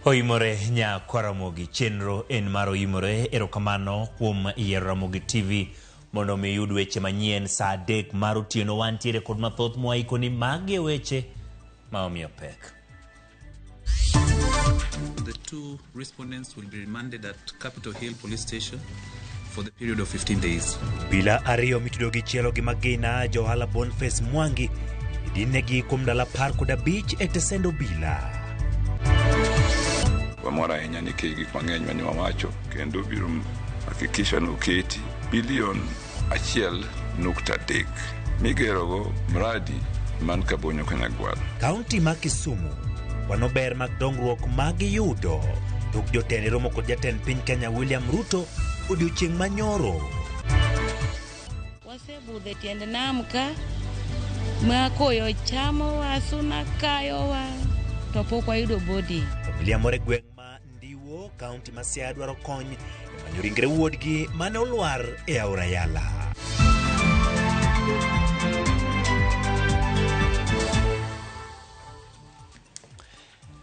Oimore nyakwa Ramogi, chenro en mar Oimore. Erokamano kuom yiero Ramogi TV mondo mi iyud weche manyien saa 3 mar otieno. Wantiere kod mathoth mwaikoni, magi e weche ma omiyo pek. The 2 respondents will be remanded at Capitol Hill Police Station for the period of 15 days. Bila ariyo mitudo gi chielo gi magina johala Boniface Mwangi idinegi kuom ndalo 15 e tesend obila. Wamor ahinya nikech gik mang'eny mane wawacho kendo biro hakikisha ni oketi bilion 1.3 migerogo mradi man Kabonyo Kanyagwal. Kaunti ma Kisumu kwano ber mag dongruok magiyudo tok jotend romo kod jatend piny Kenya William Ruto odiochieng' manyoro. Wasebudho e tiend nam ka ma koyo chamowa, suna kayowa, to pok wayudo body. Familia moro e gweng' ma Ndiwo, kaunti ma Siaya dwaro kony e manyo ringre wuodgi mane olwar e aora Yala.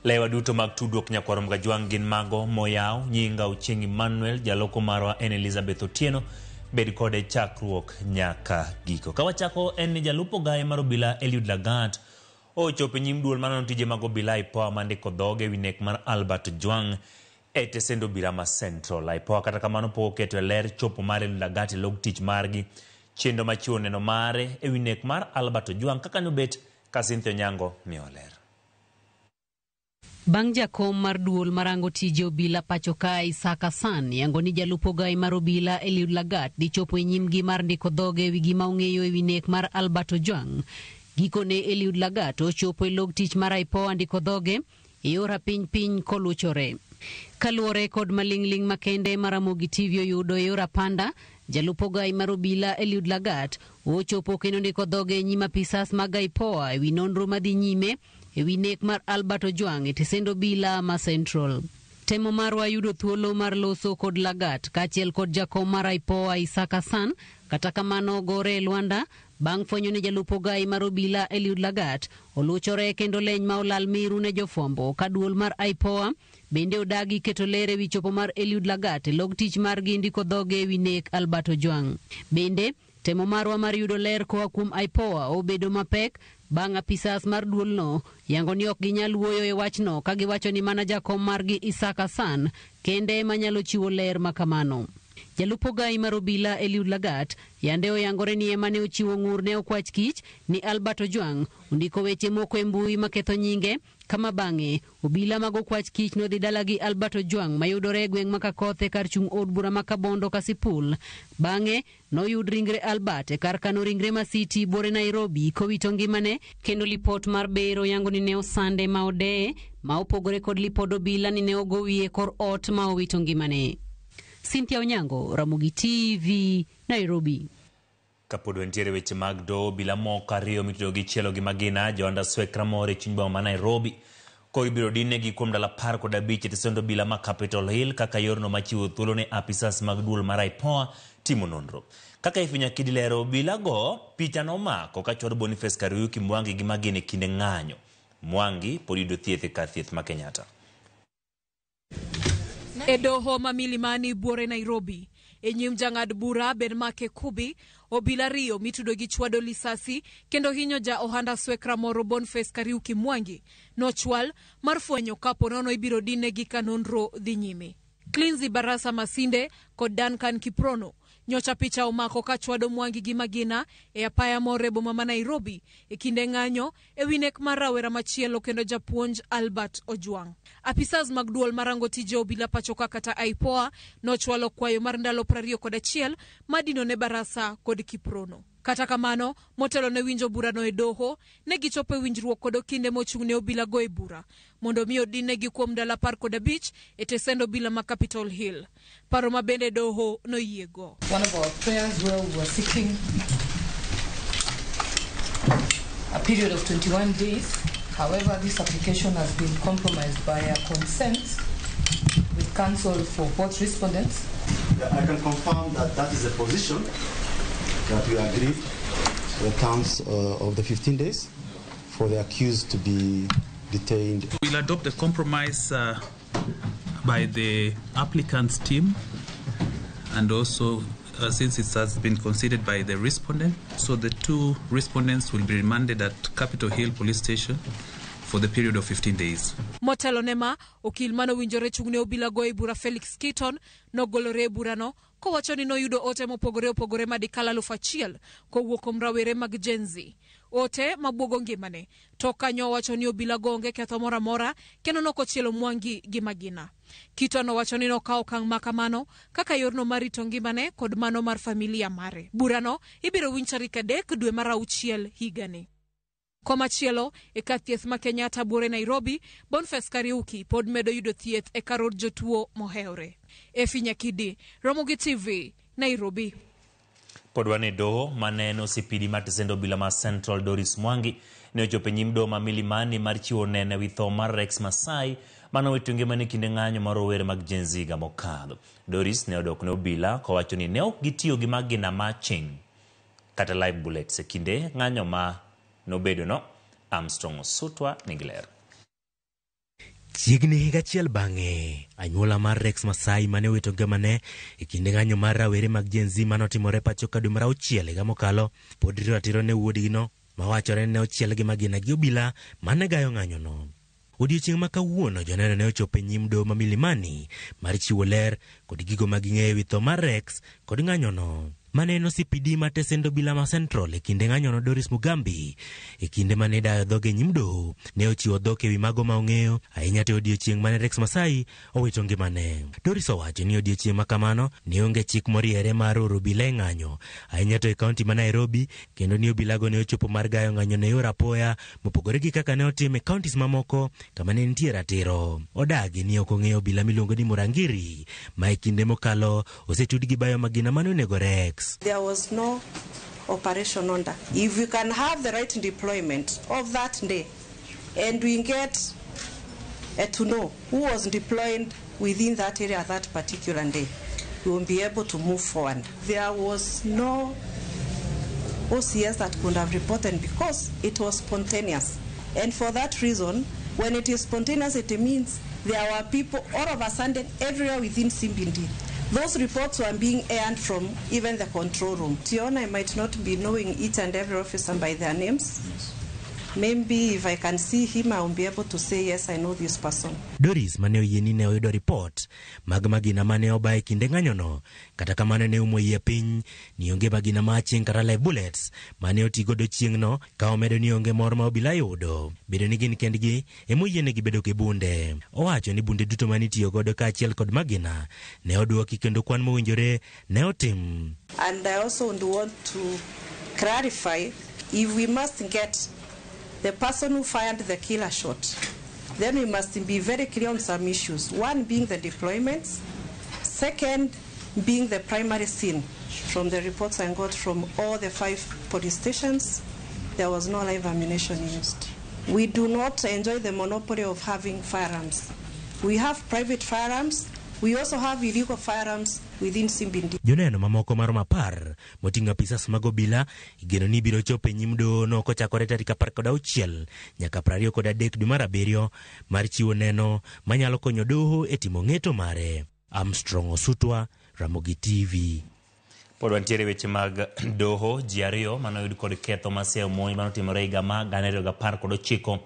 Lewa duto mag tudruok nyakwaro Mgajwang' gin mago moyaw. Nyinga Ochieng' Emmanuel, jaloko marwa en Elizabeth Otieno. Bed kode chakruok nyaka giko. Ka wachako en ni jalup ogaye mar obila Eliud Lagat ochopo e nyim duol manono tije mag obila IPOA mandiko dhoge ewi nek mar Albert Ojwang' e tesend obila ma Central. IPOA kata kamano pok oketo e ler chopo mar Eliud Lagat e log tich margi. Chenro machiwo neno mare ewi nek mar Albert Ojwang' kaka nobet ka Cynthia Onyango miyo ler. Bang' jakom mar duol marango tije obila pacho ka Isaac Hassan yango ni jalup ogayi mar obila Eliud Lagat dhi chopo e nyimgi mar ndiko dhoge ewi gima ong'eyo ewi nek mar Albert Ojwang. Gikone Eliud Lagat ochopo e log tich mar IPOA ndiko dhoge e yor apiny piny koluchore. Kaluwore kod maling'ling' makende ma Ramogi TV oyudo e yor apanda, jalup ogayi mar obila Eliud Lagat ochopo kendo ndiko dhoge e nyim apisas mag IPOA ewi nonro madhi nyime ewi nek mar Albert Ojwang' e tesend obila ma Central. Temo marwa yudo thuolo mar loso kod Lagat kaachiel kod jakom mar IPOA Isaac Hassan, kata kamano gore e lwanda bang' fwenyo ni jalup ogayi mar obila Eliud Lagat oluchore kendo leny ma olal miru ne jofwambo ka duol mar IPOA bende odagi keto ler ewi chopo mar Eliud Lagat e log tich margi ndiko dhoge ewi nek Albert Ojwang'. Bende temo marwa mar yudo ler koa kuom IPOA obedo mapek bang' apisas mar duolno yango ni ok ginyal wuoyo e wachno ka giwacho ni mana jakom margi Isaac Hassan kende ema nyalo chiwo ler ma kamano. Jalup ogayi mar obila Eliud Lagat yande oyangore ni ema ne ochiwo ng'ur ne okwach kich ni Albert Ojwang' ondiko weche moko e mbui maketho nyinge, kama bang'e obila mag okwach kich nodhi dala gi Albert Ojwang' mayudore e gweng' ma Kakothe kar chung' od bura ma Kabondo Kasipul. Bang'e noyud ringre Albert e kar kano ringre ma City buore Nairobi kowito ngimane, kendo lipot mar bero yango ni ne osande ma odeye ma opogore kod lipod obila ni ne ogo wiye kor ot ma owito ngimane. Cynthia Onyango, Ramogi TV, Nairobi. Kapod wantiere weche mag doho, obila moko ariyo mitudo gi chielo gi magina Johanda Swekra moro e chuny boma ma Nairobi koro ibiro dinnegi kuom ndalo 15 e tesend obila ma Capitol Hill kaka yorno machiwo thuolo ne apisas mag duol mar IPOA timo nonro. Kaka Ifinya Kidi lero, obila go picha nomako ka chwado Boniface Kariuki Mwangi gi magina e kinde ng'anyo. Mwangi pod yudo thieth e kar thieth ma Kenyatta. E doho ma Milimani buore Nairobi, e nyim jang'ad bura Ben Make Kubi, obila ariyo mitudo gi chwado lisasi kendo hinyo ja ohanda swekra moro Boniface Kariuki Mwangi nochwal mar fwenyo kapo nono ibiro dinegi ka nonro dhi nyime. Cleansy Barasa Masinde kod Duncan Kiprono nyocha picha omako ka chwado Mwangi gi magina e apaya moro e boma ma Nairobi e kinde ng'anyo e wi nek mar rawera machielo kendo japuonj Albert Ojwang'. Apisas mag duol marango tije obila pacho ka kata IPOA nochwalo kwayo mar ndalo 21 madino ne Barasa kod Kiprono. Kata kamano, motelo ne winjo burano e doho, ne gichopo e winjruok kod okinde mochung' ne obila go e bura mondo mi odinnegi kuom ndalo 15 e tesend obila ma Capitol Hill. Paro ma bende doho noyiego. One of our prayers where we were seeking a period of 21 days. However, this application has been compromised by a consent with counsel for both respondents. Yeah, I can confirm that that is a position that we agreed the terms of the 15 days for the accused to be detained. We'll adopt the compromise by the applicant's team, and also since it has been considered by the respondent, so the 2 respondents will be remanded at Capitol Hill Police Station for the period of 15 days. Motelo ne ma, okil manowinjore chung' ne obila go e bura Felix Keaton nogolore e burano kowacho ni noyudo ote mopogore opogore madikal 1000 kowuok kuom rawere mag Gen Z. Ote mabuogo ngimane. To kanyo owacho ni obila go onge ketho moro amora kendo nokochielo Mwangi gi magina. Keaton owacho ni nokawo okang' ma kamano kaka yorno mar rito ngimane kod mano mar familia mare. Burano ibiro winj tarik 3 dwe mar 6 higani. Komachielo, e kar thieth ma Kenyatta buore Nairobi, Boniface Kariuki pod medo yudo thieth e kar od jotuo mohewre. Efi Nyakidi, Ramogi TV, Nairobi. Pod wan e doho mane en OCPD mar tesend obila ma Central Doris Mwangi ne ochopo e nyim doho ma Milimani mar chiwo neno ewi tho mar Rex Masai mane owito ngimane e kinde ng'anyo mar rowere mag Gen Z higa mokadho. Doris ne odok ne obila kowacho ni ne ok gitiyo gi magina maching kata live bullets e kinde ng'anyo ma nobedono. Armstrong Osutwa nigi ler. Chiegni higa achiel bang'e, anyuola mar Rex Masai mane owito ngimane e kinde ng'anyo mar rawere mag Gen Z manotimore pacho ka dwe mar 6 higa mokalo, pod rito ratiro ne wuodgino mawachore ni ne ochiel gi magina gi obila mane gayo ng'anyono. Odiechieng' ma kawuono joneno ne ochopo e nyim doho ma Milimani mar chiwo ler kod gigo ma ging'eyo ewi tho mar Rex kod ng'anyono. Mane en OCPD mar tesend obila ma Central e kinde ng'anyono Doris Mugambi e kinde mane idayo dhoge e nyim doho ne ochiwo dhok ewi mago ma ong'eyo ahinya to odiechieng' mane Rex Masai owito ngimane. Doris owacho ni odiechieng' ma kamano ne onge chik moriere mar oro obila e ng'anyo ahinya to e kaunti ma Nairobi, kendo ni obilago ne ochopo mar gayo ng'anyo ne yor apoya mopogore gi kaka ne otim e kauntis mamoko kama ne nitie ratiro. Odagi ni ok ong'eyo obila miluongo ni Murangiri ma e kinde mokalo osetud gi bayo magina mane onego Rex. There was no operation order. If we can have the right deployment of that day and we get to know who was deployed within that area at that particular day, we will be able to move forward. There was no OCS that could have reported because it was spontaneous. And for that reason, when it is spontaneous, it means there were people all of a sudden everywhere within CBD. Those reports were being earned from even the control room. Tiona, I might not be knowing each and every officer by their names. Yes. Maybe if I can see him, I will be able to say, yes, I know this person. Doris mane oyie ni ne oyudo report mag magina mane oba e kinde ng'anyono, kata kamano ne umo yie piny ni onge magina ma aching' kata live bullets mane otigodo chieng'no, ka omedo ni onge mor ma obila yudo bedo ni gin kendgi ema oyienegi bedo gi bunde. Owacho ni bunde duto mane itiyo godo kaachiel kod magina ne odwoki kendo kwan mowinjore ne otim. And I also would want to clarify, if we must get the person who fired the killer shot, then we must be very clear on some issues. One being the deployments, second being the primary scene. From the reports I got from all the 5 police stations, there was no live ammunition used. We do not enjoy the monopoly of having firearms. We have private firearms. We also have illegal firearms within CBD. Joneno mamoko maromo 10 moting'o apisas mag obila igeno ni biro chopo e nyim dohono kochakore tarik 16 nyaka 23 dwe mar 7 mar chiwo neno manyalo konyo doho e timo ng'eto mare. Armstrong Osutwa, Ramogi TV. Pod wantiere weche mag doho. Ji 2 manoyud kod ketho mar siayo monj manotimore higa ma 2019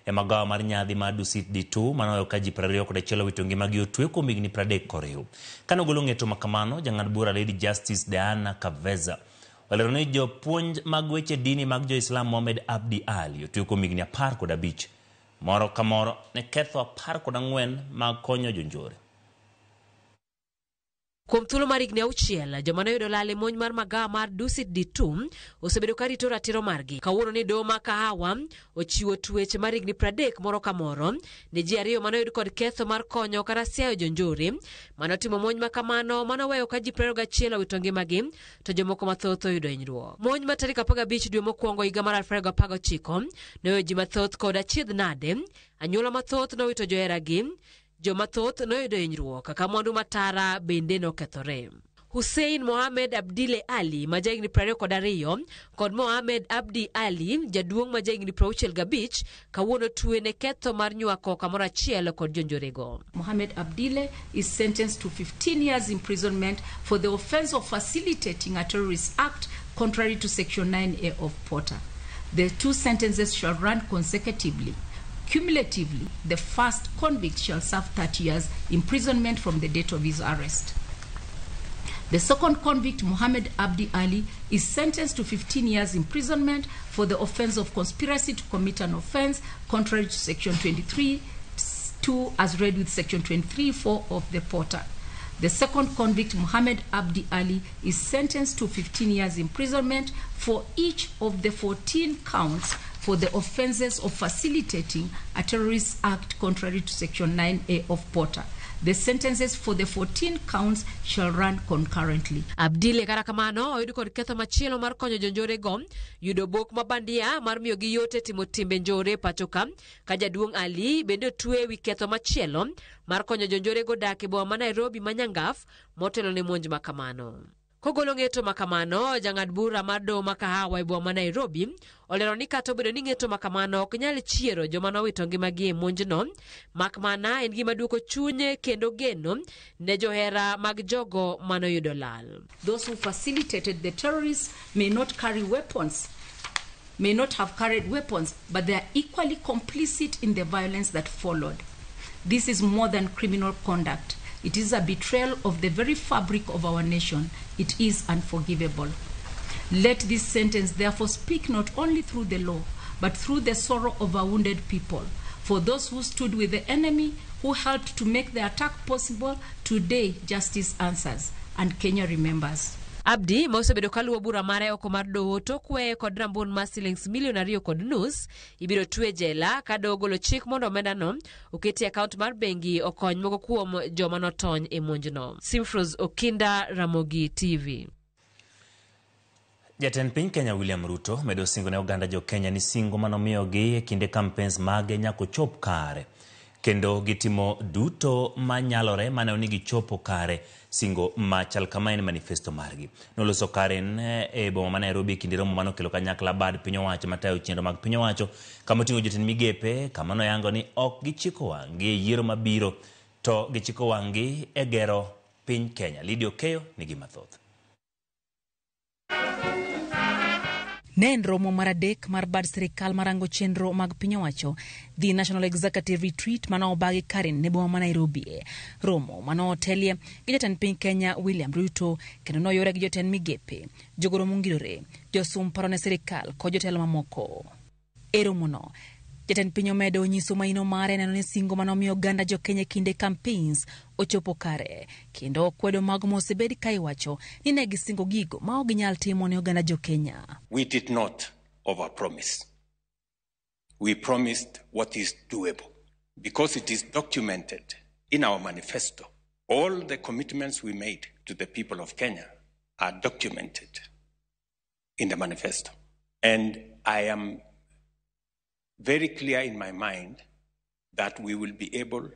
e magawa mar nyadhi mar Dusit D2 manoyo ka ji 21 owito ngimagi otwe kuom higni 30 koriw. Kane ogolo ng'eto makamano, jang'ad bura Lady Justice Diana Kaveza olero ni jopuonj mag weche dini mag jo-Islam Mohamed Abdi Ali otwe kuom higni 15 moro ka moro ne ketho 14 mag konyo jonjore. Kuom thuolo mar higni 6, joma noyudo lal e monj mar magawa mar Dusit D2 osebedo ka rito ratiro margi. Kawuono ni doho ma Kahawa ochiwo twech mar higni 30 moro ka moro ne ji 2 manoyud kod ketho mar konyo kata siayo jonjore manotimo monj ma kamano manoweyo ka ji 21 owito ngimagi to jomoko mathoth oyudo hinyruok. Monj ma tarik 15 dwe mokwongo higa mar 2019 noweyo ji mathoth kod achiedh nade, anyuola mathoth nowito joheragi, joma thoth noyudo hinyruok ka mwandu matara bende nokethore. Hussein Mohamed Abdile Ali ma jahigni 22 kod Mohamed Abdi Ali jaduong' ma jahigni 65 kawuono twe ne ketho mar nywako kamoro achiel kod jonjorego. Mohamed Abdile is sentenced to 15 years imprisonment for the offense of facilitating a terrorist act contrary to Section 9A of POTA. The two sentences shall run consecutively. Cumulatively, the first convict shall serve 30 years imprisonment from the date of his arrest. The second convict, Mohammed Abdi Ali, is sentenced to 15 years imprisonment for the offense of conspiracy to commit an offense contrary to Section 23(2) as read with Section 23(4) of the POTA. The second convict, Mohammed Abdi Ali, is sentenced to 15 years imprisonment for each of the 14 counts for the offenses of facilitating a terrorist act contrary to Section 9A of POTA. The sentences for the 14 counts shall run concurrently. Abdile kata kamano oyud kod ketho machielo mar konyo jonjorego yudo bok ma bandia mar miyogi yot e timo timbe njore pacho ka ka jaduong' Ali bende otwe ewi ketho machielo mar konyo jonjorego dak e boma ma Nairobi ma Nyangaf motelo ne monj ma kamano. Kogolo ng'eto ma kamano, jang'ad bura mar doho ma Kahawa e boma ma Nairobi olero ni kata obedo ni ng'eto ma kamano ok nyal chiero joma nowito ngimagi e monjno, mak mana en gima duoko chuny kendo geno ne johera mag jogo manoyudo lal. Those who facilitated the terrorists may not carry weapons, may not have carried weapons, but they are equally complicit in the violence that followed. This is more than criminal conduct. It is a betrayal of the very fabric of our nation. It is unforgivable. Let this sentence therefore speak not only through the law, but through the sorrow of our wounded people. For those who stood with the enemy, who helped to make the attack possible, today justice answers, and Kenya remembers. Abdi ma osebedo kaluwo bura mare oko mar doho tok weye kod rambun mar silings milion 2.5 ibiro twe jela ka doho ogolo chik mondo omendano oketi e akaont mar bengi okony moko kuom joma notony e monjno. Simfros Okinda, Ramogi TV. Jatend piny Kenya William Ruto medo singo ne oganda jo Kenya ni singo manomiyogi e kinde campaigns mage nyaka chop kare. Kendo gitimo duto manyalore maneno ni gichopo kare singo machal kama en manifesto margi. Noloso Karen e boma ma Nairobi e kinde romo manokelo kanyakla bad piny owacho matayo chenro mag piny owacho kama oting'o jotend migepe kama noyango ni ok gichiko wang'gi e yiero mabiro to gichiko wang'gi e gero piny Kenya. Lydia Okeyo nigi mathoth. Ne en romo mar adek mar bad sirikal marango chenro mag piny owacho, The National Executive Retreat mane obagi Karen ne boma ma Nairobi. Romo mane otelie gi jatend piny Kenya William Ruto kendo noyore gi jotend migepe, jogoro mongirore, josum paro ne sirikal kod jotelo mamoko. E romono, jatend piny omedo nyiso maino mare neno ni singo manomiyo oganda jo Kenya e kinde campaigns ochopo kare kendo okwedo mago mosebed ka iwacho ni ne gisingo gigo ma ok ginyal timo ne oganda jo Kenya. We did not overpromise. We promised what is doable because it is documented in our manifesto. All the commitments we made to the people of Kenya are documented in the manifesto. And I am very clear in my mind that we will be able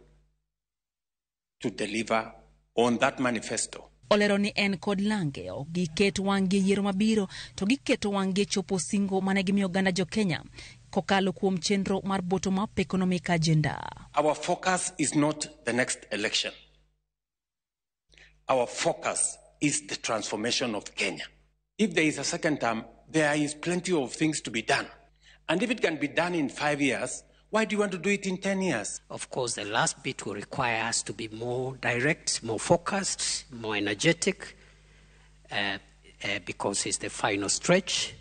to deliver on that manifesto. Olero ni en kod lange ok giket wang'gi e yiero mabiro to giketo wang'gi e chopo singo mane gimiyo oganda jo Kenya kokalo kuom chenro mar bottom up economic agenda. Our focus is not the next election. Our focus is the transformation of Kenya. If there is a second term, there is plenty of things to be done. And if it can be done in 5 years, why do you want to do it in 10 years? Of course, the last bit will require us to be more direct, more focused, more energetic, because it's the final stretch.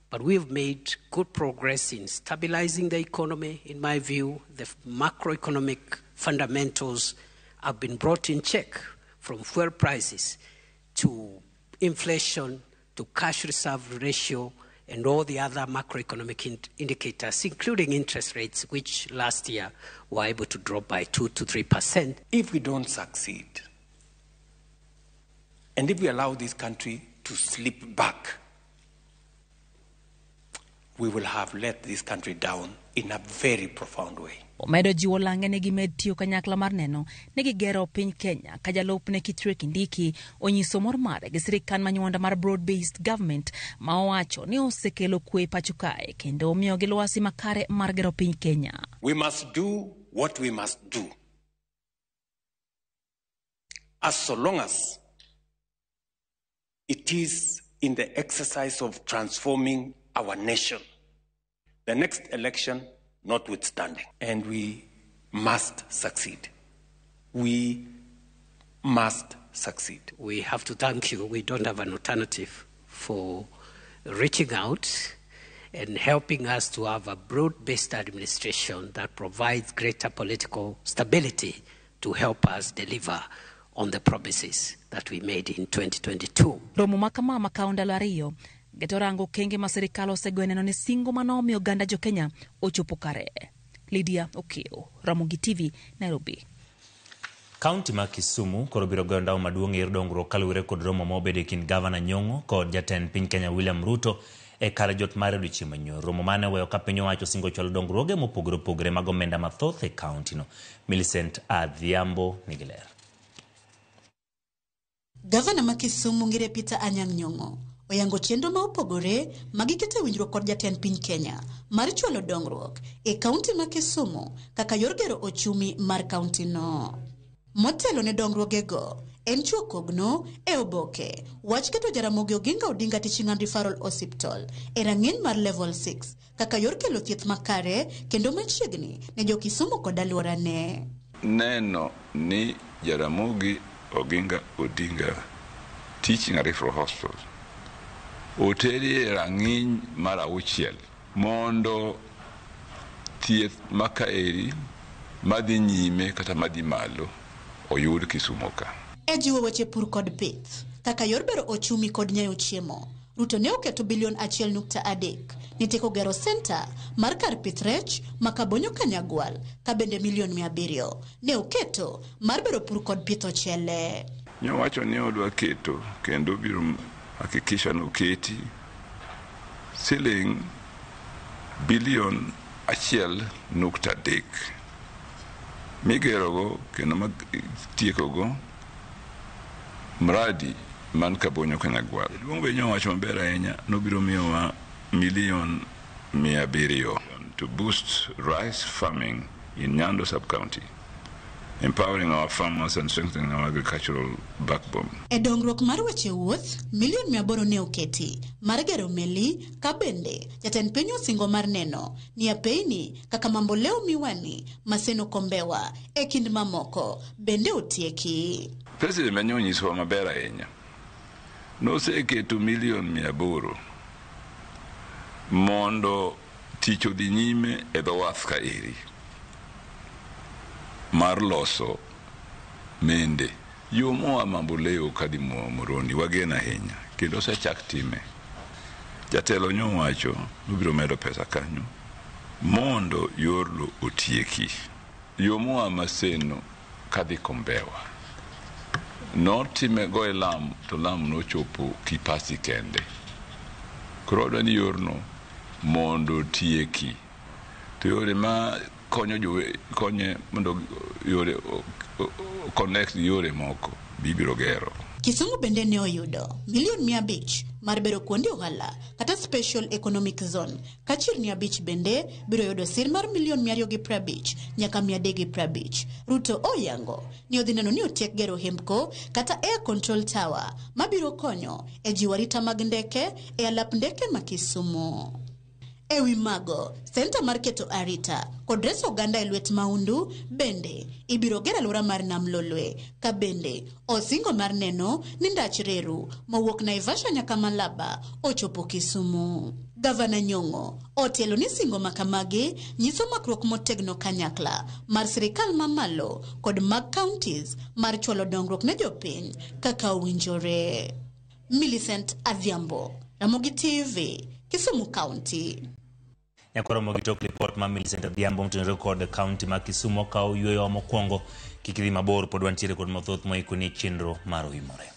But we've made good progress in stabilizing the economy. In my view, the macroeconomic fundamentals have been brought in check, from fuel prices to inflation to cash reserve ratio and all the other macroeconomic indicators, including interest rates, which last year were able to drop by 2 to 3%. If we don't succeed, and if we allow this country to slip back, We will have let this country down in a very profound way. Omedo jiwo lange ni gimed tiyo kanyakla mar neno ni gigero piny Kenya ka jalupne Kithure Kindiki onyiso mor mare gi sirikal manyuonda mar broad based government ma owacho ni osekelo kwe pacho kae kendo omiyogi lwasi makare mar gero piny Kenya. We must do what we must do. As so long as it is in the exercise of transforming our nation, the next election notwithstanding, and we must succeed. We must succeed. We have to thank you. We don't have an alternative for reaching out and helping us to have a broad-based administration that provides greater political stability to help us deliver on the promises that we made in 2022. Romo ma kama makawo ndalo ariyo geto rango okenge ma sirikal osego neno ni singo mane oganda jo Kenya ochopo kare. Lydia Okeo, Ramogi TV, Nairobi. Kaunti ma Kisumu koro biro goyo ndawa maduong' e yor dongruok kaluwore kod romo mobedo e kind Gavana Nyong'o kod jatend piny Kenya William Ruto e kar jot mar odiochieng' manyoro. Romo mane oweyo ka piny owacho osingo chwalo dongruoge mopogore opogore mag omenda mathoth e kaunti no. Millicent Adhiambo nigi ler. Gavana ma Kisumu Ngire Peter Anyang' Nyong'o oyango chenro ma opogore ma giketo e winjruok kod jatend piny Kenya mar chwalo dongruok e kaunti ma Kisumu kaka yor gero ochumi mar kaunti no. Motelo ne dongruogego en chiwo kogno e oboke wach keto Jaramogi Oginga Odinga Teaching and Referral Hospital e rang'iny mar level 6 kaka yor kelo thieth makare kendo machiegni ne jo Kisumu kod alworane. Neno ni Jaramogi Oginga Odinga Teaching and Referral Hospital oteri e rang'iny mar 6 mondo thieth makaeri madhi nyime kata madhi malo oyud Kisumu ka. E jiwo weche pur kod pith kaka yor bero ochumi kod nyayo chiemo, Ruto ne oketo bilion 1.3 ni teko gero senta mar kar pith rech ma Kabonyo Kanyagwal ka bende milion 700 ne oketo mar bero pur kod pith ochele. Nyowacho ni odwa keto kendo biro hakikisha ni oketi siling bilion 1.3 migerogo kendo matiekogo mradi man Kabonyo Kanyagwal. Jaduong' be nyowacho maber ahinya nobiro miyowa milion 700 to boost rice farming in Nyando sub-county, empowering our farmers and strengthening our agricultural backbone. E dongruok mar weche wuoth, milion 800 ne oketi mar gero meli ka bende jatend piny osingo mar neno ni apeyni kaka Mamboleo Miwani, Maseno Kombewa e kind mamoko bende otieki. President ne onyisowa maber ahinya noseketo milion 800 mondo tich odhi nyime e dho wath kaeri mar loso mende. Yo moa Mamboleo kadhi Moroni wageno ahinya kendo osechak time. Jatelo nyowacho nobiro medo pesa kanyo mondo yorno otieki. Yo moa Maseno kadhi Kombewa notime go e lam to lam nochopo Kipasi kende. Koro wadwa ni yorno mondo otieki. To yore ma konyo konye mondo yore connect yore moko bibiro gero. Kisumu bende ne oyudo milion 500 mar bero kuonde ohala kata special economic zone ka chirni 5 bende biro yudo sir mar milion 250 nyaka 350. Ruto oyango ni odhi neno ni otiek gero hembko kata air control tower mabiro konyo e jiwo arita mag ndeke e alap ndeke ma Kisumu. Ewi mago, senta mar keto arita kod reso oganda e lwet maundu bende ibiro ger alwora mar Nam Lolwe ka bende osingo mar neno ni ndach reru mowuok Naivasha nyaka Malaba ochopo Kisumu. Gavana Nyong'o otelo ni singo makamagi nyiso makruok motegno kanyakla mar sirikal mamalo kod mag counties mar chwalo dongruok ne jopiny kaka owinjore. Millicent Adhiambo, Ramogi TV, Kisumu County. Nyakoromo gi tok lipot ma Millicent Adhiambo motenore kod kaunti ma Kisumu okawo yueyo mokwongo. Kik idhi mabor, pod wantiere kod mathoth moikoni chenro mar Oimore.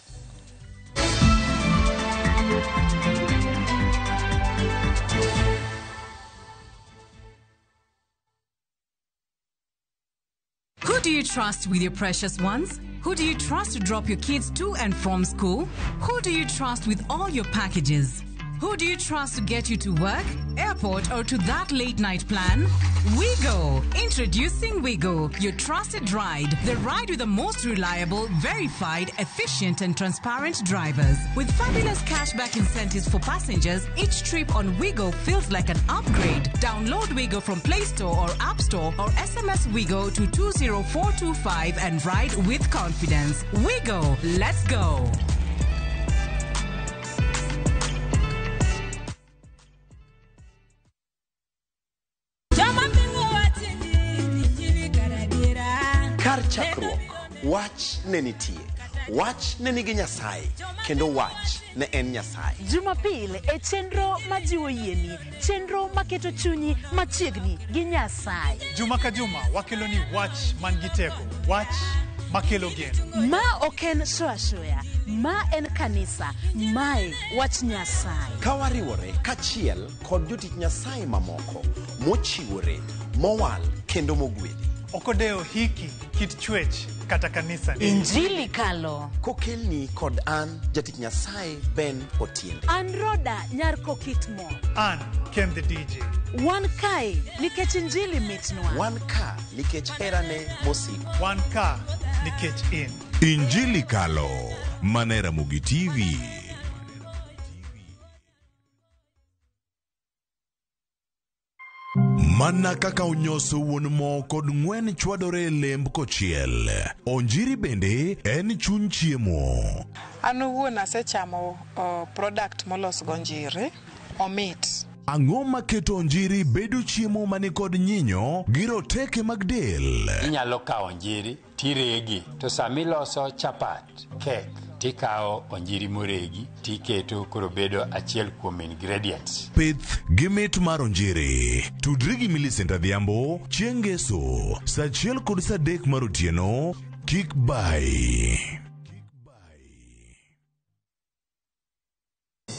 Who do you trust with your precious ones? Who do you trust to drop your kids to and from school? Who do you trust with all your packages? Who do you trust to get you to work, airport, or to that late night plan? WeGo! Introducing WeGo, your trusted ride. The ride with the most reliable, verified, efficient, and transparent drivers. With fabulous cashback incentives for passengers, each trip on WeGo feels like an upgrade. Download WeGo from Play Store or App Store or SMS WeGo to 20425 and ride with confidence. WeGo! Let's go! Kar chakruok, wach ne nitie. Wach ne nigi Nyasaye, kendo wach ne en Nyasaye. Jumapil e chenro majiwo yieni, chenro maketo chunyi machiegni gi Nyasaye. Juma ka juma wakelo ni wach man gi teko, wach makelo geno. Ma ok en show ashoya, ma en kanisa, mae wach Nyasaye. Ka wariwore kachiel kod jotich Nyasaye mamoko mochiwore, mowal kendo mogwedhi. Ok odewo hiki, kit chwech kata kanisa ni. Injili kalo. Kokelni kod an jatich Nyasaye Ben Otiende. An Roda nyar Kokitmo. An Ken the DJ. Wan kae nikech injili mitnwa. Wan ka nikech herane mosiko. Wan ka nikech in. Injili Kalo, mana e Ramogi TV. Mana kaka onyoso wuon mo kod ng'wen chwadore e lemb kochiel, onjiri bende en chuny chiemo. An owuon asechamo product molos go njiri, omit. Ang'o maketo onjiri bedo chiemo manikod nyinyo gi roteke mag del? Inyalo kawo onjiri tiregi, to sama iloso chapat, kek, tikawo onjiri moregi tiketo koro bedo achiel kuom ingredients. Pith gi mit mar onjiri. Tudri gi Millicent Adhiambo chieng' ngeso saa 1 kod saa 3 mar otieno. Kik bai.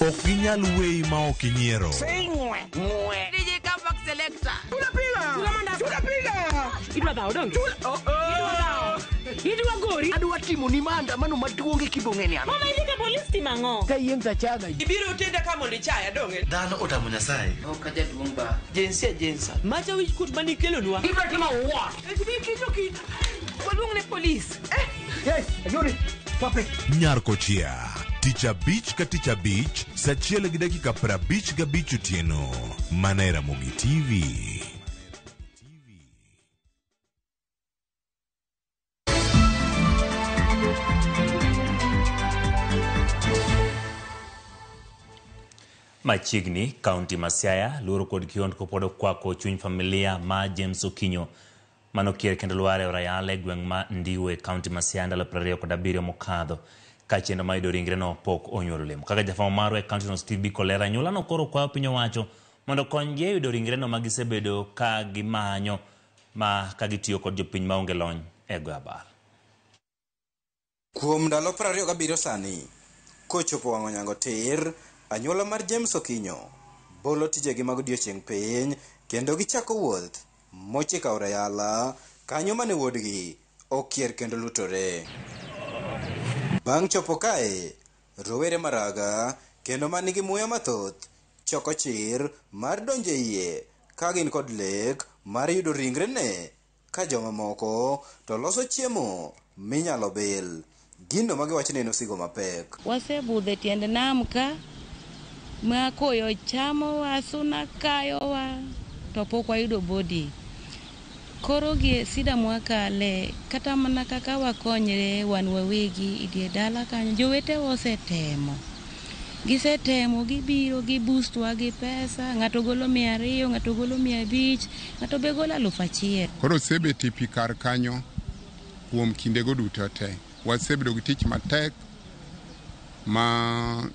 Ok ginyal weyi ma ok inyiero. DJ Comeback Selector. Tunapiga. Idwa dhawo donge? Idwa gori. Adwa timo ni maandamano maduong' e kibong'e ni an. Mama idhi ka polis timo ang'o? Ka yiem tachaga. Ibiro tenda ka mondo ichaya donge? Dhano otamo Nyasaye. Ok ajaduong' ba. Jinsia jinsa. Macha wich kuot manikelonwa. Ibiro timo what? Ibiro Waluong ne polis. Yes, ayori. Stop it. Nyar Kochia. Tich abich ka tich abich, saa 1:55 otieno. Mana e Ramogi TV. Machiegni, kaunti ma Siaya, luoro kod kiondko pod okwako chuny familia ma James Okinyo manokier kendo lwar e Orayala e gweng' ma Ndiwo e kaunti ma Siaya ndalo 27 mokadho ka chenro mar yudo ringreno pok onyuolo olemo. Kaka jafwambo marwa e kaunti no Steve Biko lero, anyuolano koro kwayo piny owacho mondo okonygi e yudo ringreno ma gisebedo ka gimanyo ma ka gitiyo kod jopiny maonge lony e goyo abal. Kuom ndalo 27 sani, kochopo wang' onyango tir, anyuola mar James Okinyo bolo tijegi mag odiechieng' piny kendo gichako wuoth mochiko Aora kanyo mane wuodgi okier kendo lutore. Bang' chopo kae, rowere maraga kendo manigi muya mathoth choko chir mar donjo e iye ka gin kod lek mar yudo ringrene ka jomamoko to loso chiemo minyalo bil. Gino magiwacho ni en osigo mapek. Wasebudho e tiend nam ka ma koyo chamowa, suna kayowa, to pok wayudo body. Koro gi sida mwakale, kata mana kaka wakonyre wan wawegi e dier dala kanyo, jowetewa osetemo. Gisetemo, gibiro gibustwa gi pesa, ng'ato golo 200, ng'ato golo 500, ng'ato be golo 1000. Koro osebet e pi kar kanyo kuom kindego duto te. Wasebedo gi tich matek ma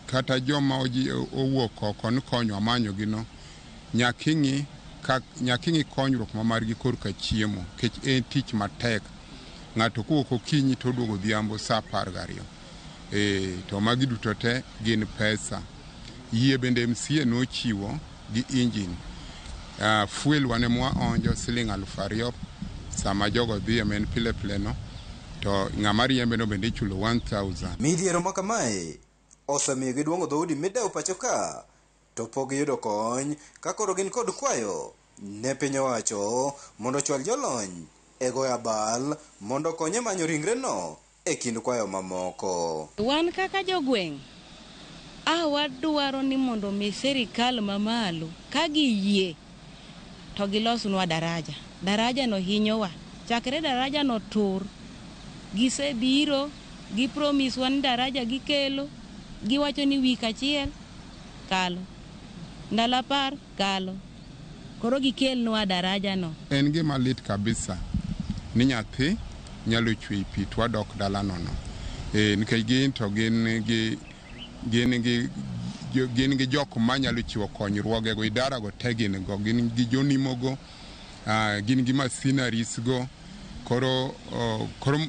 kata joma owuok oko ni konyowa manyo gino nyaka ing'i konyruok ma margi korka chiemo nikech en tich matek. Ng'ato kowuok okinyi to oduogo odhiambo saa 12. To magi duto te gin pesa. Yie bende MCA nochiwo gi engine. Fuel wane mwaonjo siling 2000 Sama jogo dhiye ma en pile pile no, to ng'ama riembe no bende ichulo 1000. Midhiero ma kamae osemiyo giduong'o dhoudi midewo pacho ka to pok giyudo kony ka koro gin kod kwayo ne piny owacho mondo ochwal jolony e goyo abal mondo okony e manyo ringreno e kind kwayo mamoko. Wan kaka jogweng' a wadwaro ni mondo mi sirikal mamalo ka giyie to gilosnwa daraja. Daraja no hinyowa. Chakre daraja no tur, gisebiro gi promise wa ni daraja gikelo, giwacho ni wik achiel kalo, ndalo 10 kalo. Koro gikelnwa daraja no. En gima lit kabisa ni nyathi nyalo chwe pi to wadok dala nono. Nikech gin to gin gi jok manyalo chiwo konyruogego, idara go te gin go, gin gi jonimo go, gin gi machineries go. Koro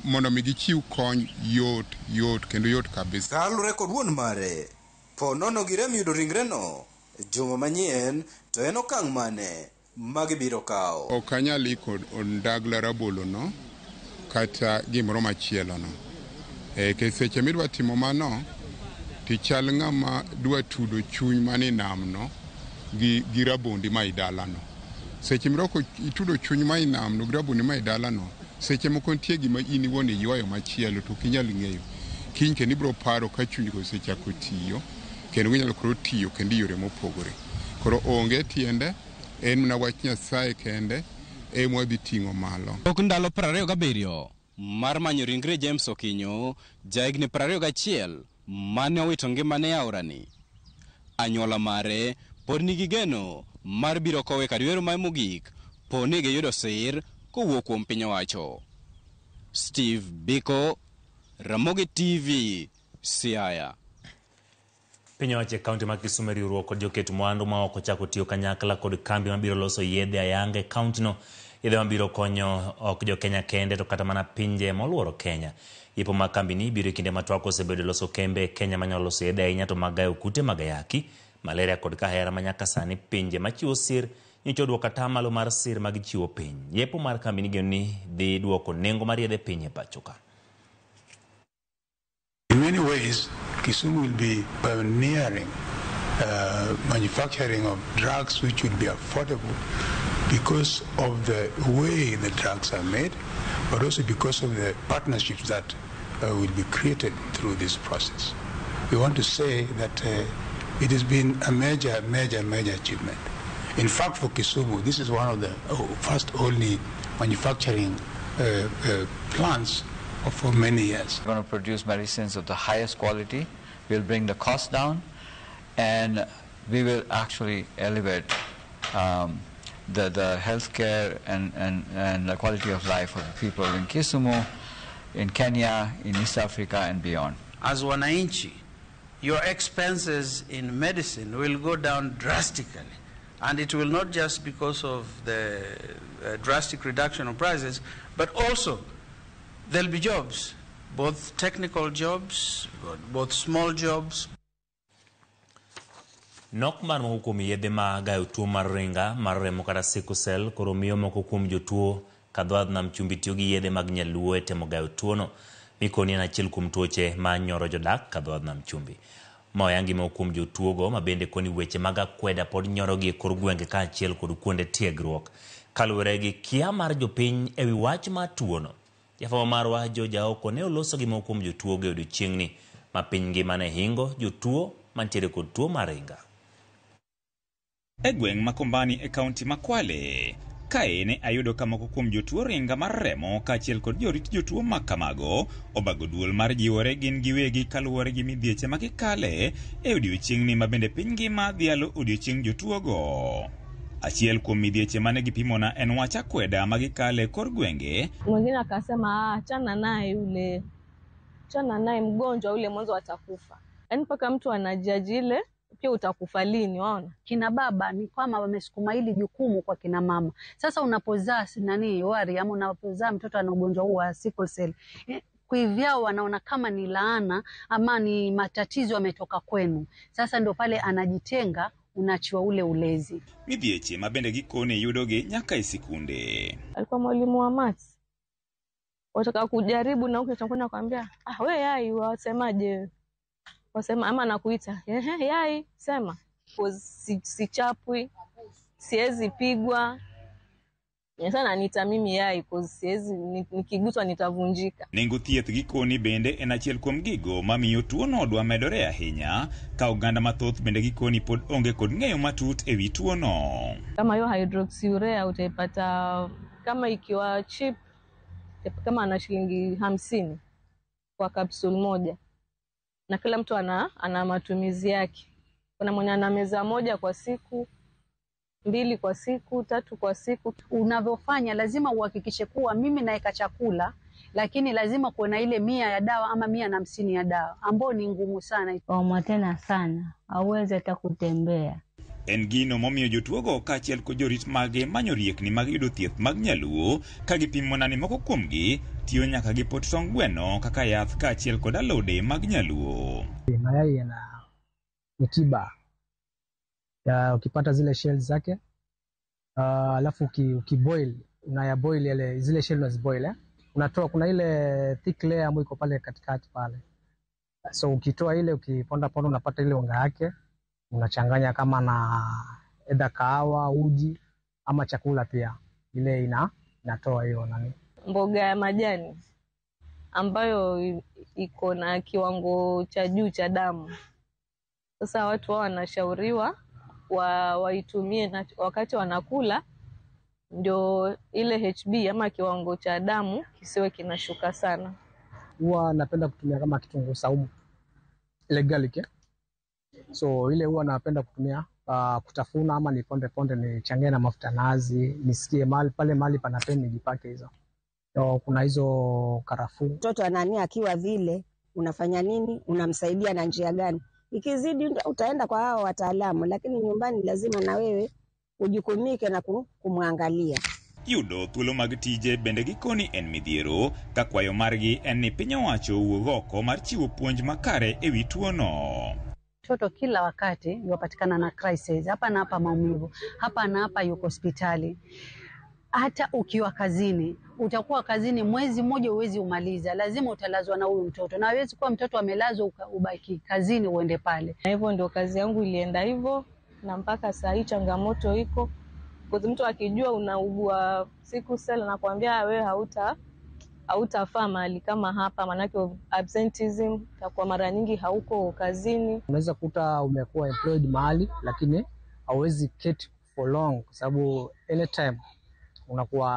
mondo mi gichiw kony yot kendo yot kabisa. Kaluwore kod wuon mare, po nono gi rem yudo ringreno juma manyien, to en okang' mane magibiro kawo? Ok anyal iko ondagla rabolo no kata gimoro machielo no. Nikech seche midwa timo mano, tichal ng'ama dwa tudo chuny mane nam no gi rabondi ma idalano. Seche mirwako itudo chuny ma inam no gi rabondi ma idalano, seche moko nitie gima in iwuon iywayo machielo to ok inyal ng'eyo. Kiny kendo ibiro paro ka chunygo osechako tiyo, kendo ginyalo koro tiyo kendo e yore mopogore. Koro onge tiende, en mana wach Nyasaye kende ema wadhi ting'o malo. Tok ndalo 27 mar manyo ringre James Okinyo, jahigni 21 mane owito ngimane e aorani. Anyuola mare pod nigi geno mar biro kowe kar ywero mae mogik po ni giyudo sir kowuok kuom piny owacho. Steve Biko, Ramogi TV, Siaya. Piny owacho e kaunti ma Kisumu e riwruok kod joket mwandu ma ok ochako tiyo kanyakla kod kambi mabiro loso yedhe ayanga e kauntino. Yedhe mabiro konyo ok jo Kenya kende to kata mana pinje moluoro Kenya. Yepo mag kambini biro e kinde ma twak osebedo loso kembe e Kenya manyalo loso yedhe ahinya to mag gayo kute mag ayaki, malaria kod kahera ma nyaka sani pinje machiwo sir nyocha oduoko atamalo mar sir magichiwo piny. Yepo mar kambini geno ni dhi duoko nengo mar yedhe piny e pacho ka. In many ways, Kisumu will be pioneering manufacturing of drugs which will be affordable because of the way the drugs are made, but also because of the partnerships that will be created through this process. We want to say that it has been a major, major, major achievement. In fact, for Kisumu, this is one of the first only manufacturing plants for many years. We're going to produce medicines of the highest quality. We'll bring the cost down, and we will actually elevate the healthcare and the quality of life of the people in Kisumu, in Kenya, in East Africa, and beyond. As wananchi, your expenses in medicine will go down drastically. And it will not just because of the drastic reduction of prices, but also there'll be jobs, both technical jobs, both small jobs. Nok mar moko kuom yedhe ma gayo tuo mar ringa mar remo kata sickle cell koro miyo moko kuom jotuo kadho nam chumbi tiyo gi yedhe mag nyaluo e temo gayo tuono. Mikoni en achiel kuom tuoche ma nyoro jodak kadho nam chumbi. Ma oyangi moko kuom jotuogo ma bende koni weche mag akweda pod nyorogi e kor gwenge kaachiel kod kuonde tiegruok. Kaluwore gi kia mar jopiny ewi wach mar tuono. Jafwambo marwa George Aoko ne oloso gi moko kuom jotuogo e odiochieng'ni ma piny ngima ne hingo jotuo mantiere kod tuo mar ringa. E gweng' ma Kombani e kaunti ma Kwale, kae ne ayudo ka moko kuom jotuo ringa mar remo kaachiel kod jorit jotuo ma kamago obago duol mar jiwore gin giwegi kaluwore gi midhieche ma gikale e odiochieng'ni ma bende piny ngima dhialo odiochieng' jotuogo. Achiel kuom midhieche mane gipimona en wach akweda ma gikale kor gwenge. Mwingine akasema achana naye yule, achana naye mgonjwa yule, mwanzo atakufa. Yaani mpaka mtu anajaji ile pia utakufa lini, waona? Kina baba ni kama wamesukuma hili jukumu kwa kina mama. Sasa unapozaa nani wari ama unapozaa mtoto ana ugonjwa huu wa sickle cell, kivyao wanaona kama ni laana ama ni matatizo yametoka kwenu. Sasa ndio pale anajitenga Unaachiwa ule ulezi. Midhieche ma bende gikone yudogi nyaka e sikunde. Alikuwa mwalimu wa maths. Wataka kujaribu na huko utakwenda kwambia, ah, we yai wasemaje? Wasema ama nakuita. Ehe, yai sema. Sichapwi, siwezi pigwa. Sana nita mimi yai cause siwezi, nikiguswa nitavunjika. Nengo thieth gikoni bende en achiel kuom gigo mamiyo tuono dwa medore ahinya ka oganda mathoth bende gikoni pod onge kod ng'eyo matut ewi tuono. Kama hiyo hydroxyurea utaipata kama ikiwa cheap kama ana shilingi 50 kwa kapsule moja, na kila mtu ana matumizi yake. Kuna mwenye ana meza moja kwa siku, 2 kwa siku, 3 kwa siku. Unavyofanya lazima uhakikishe kuwa mimi naeka chakula, lakini lazima kuwe na ile 100 ya dawa ama 150 ya dawa ambayo ni ngumu sana. Waumwa tena sana, hauwezi hata kutembea. En gino momiyo jotuogo kaachiel kod jorit mage manyo riekni mag yudo thieth mag nyaluo ka gipimo ni moko kuomgi tiyo nyaka gi pot tong gweno kaka yath kaachiel kod alode mag nyaluo. Mayai yana ni tiba ya ukipata zile shells zake, alafu ukiboil, unayaboil yale zile shell unaziboil, unatoa kuna ile thick layer ambayo iko pale katikati pale, so ukitoa ile ukiponda ponda unapata ile unga yake, unachanganya kama na either kahawa, uji ama chakula pia, ile inatoa hiyo nani. Mboga ya majani ambayo iko na kiwango cha juu cha damu. Sasa watu wao wanashauriwa waitumie na wakati wanakula, ndio ile HB ama kiwango cha damu kisiwe kinashuka sana. Huwa napenda kutumia kama kitunguu saumu, ile garlic. So ile huwa napenda kutumia kutafuna ama niponde ponde nichangie na mafuta nazi, nisikie mahali pale mahali panapeni nijipake hizo. So, kuna hizo karafuu. Mtoto anania akiwa vile, unafanya nini? Unamsaidia na njia gani? Ikizidi utaenda kwa hao wataalamu, lakini nyumbani lazima na wewe ujukumike na kumwangalia. Yudo thuolo mag tije bende gikoni en midhiero ka kwayo margi en ni piny owacho owuog oko mar chiwo puonj makare ewi tuono. Mtoto kila wakati yupatikana na crisis, hapa na hapa maumivu, hapa na hapa yuko hospitali. Hata ukiwa kazini, utakuwa kazini mwezi mmoja huwezi umaliza, lazima utalazwa na huyu mtoto, na hawezi kuwa mtoto amelazwa ubaki kazini uende pale. Na hivyo ndio kazi yangu ilienda hivyo, na mpaka saa hii changamoto iko. Kwa mtu akijua unaugua sickle cell anakuambia wewe hautafaa mahali kama hapa, manake absenteeism kwa mara nyingi hauko kazini. Unaweza kuta umekuwa employed mahali lakini hauwezi keti for long kwa sababu anytime unakuwa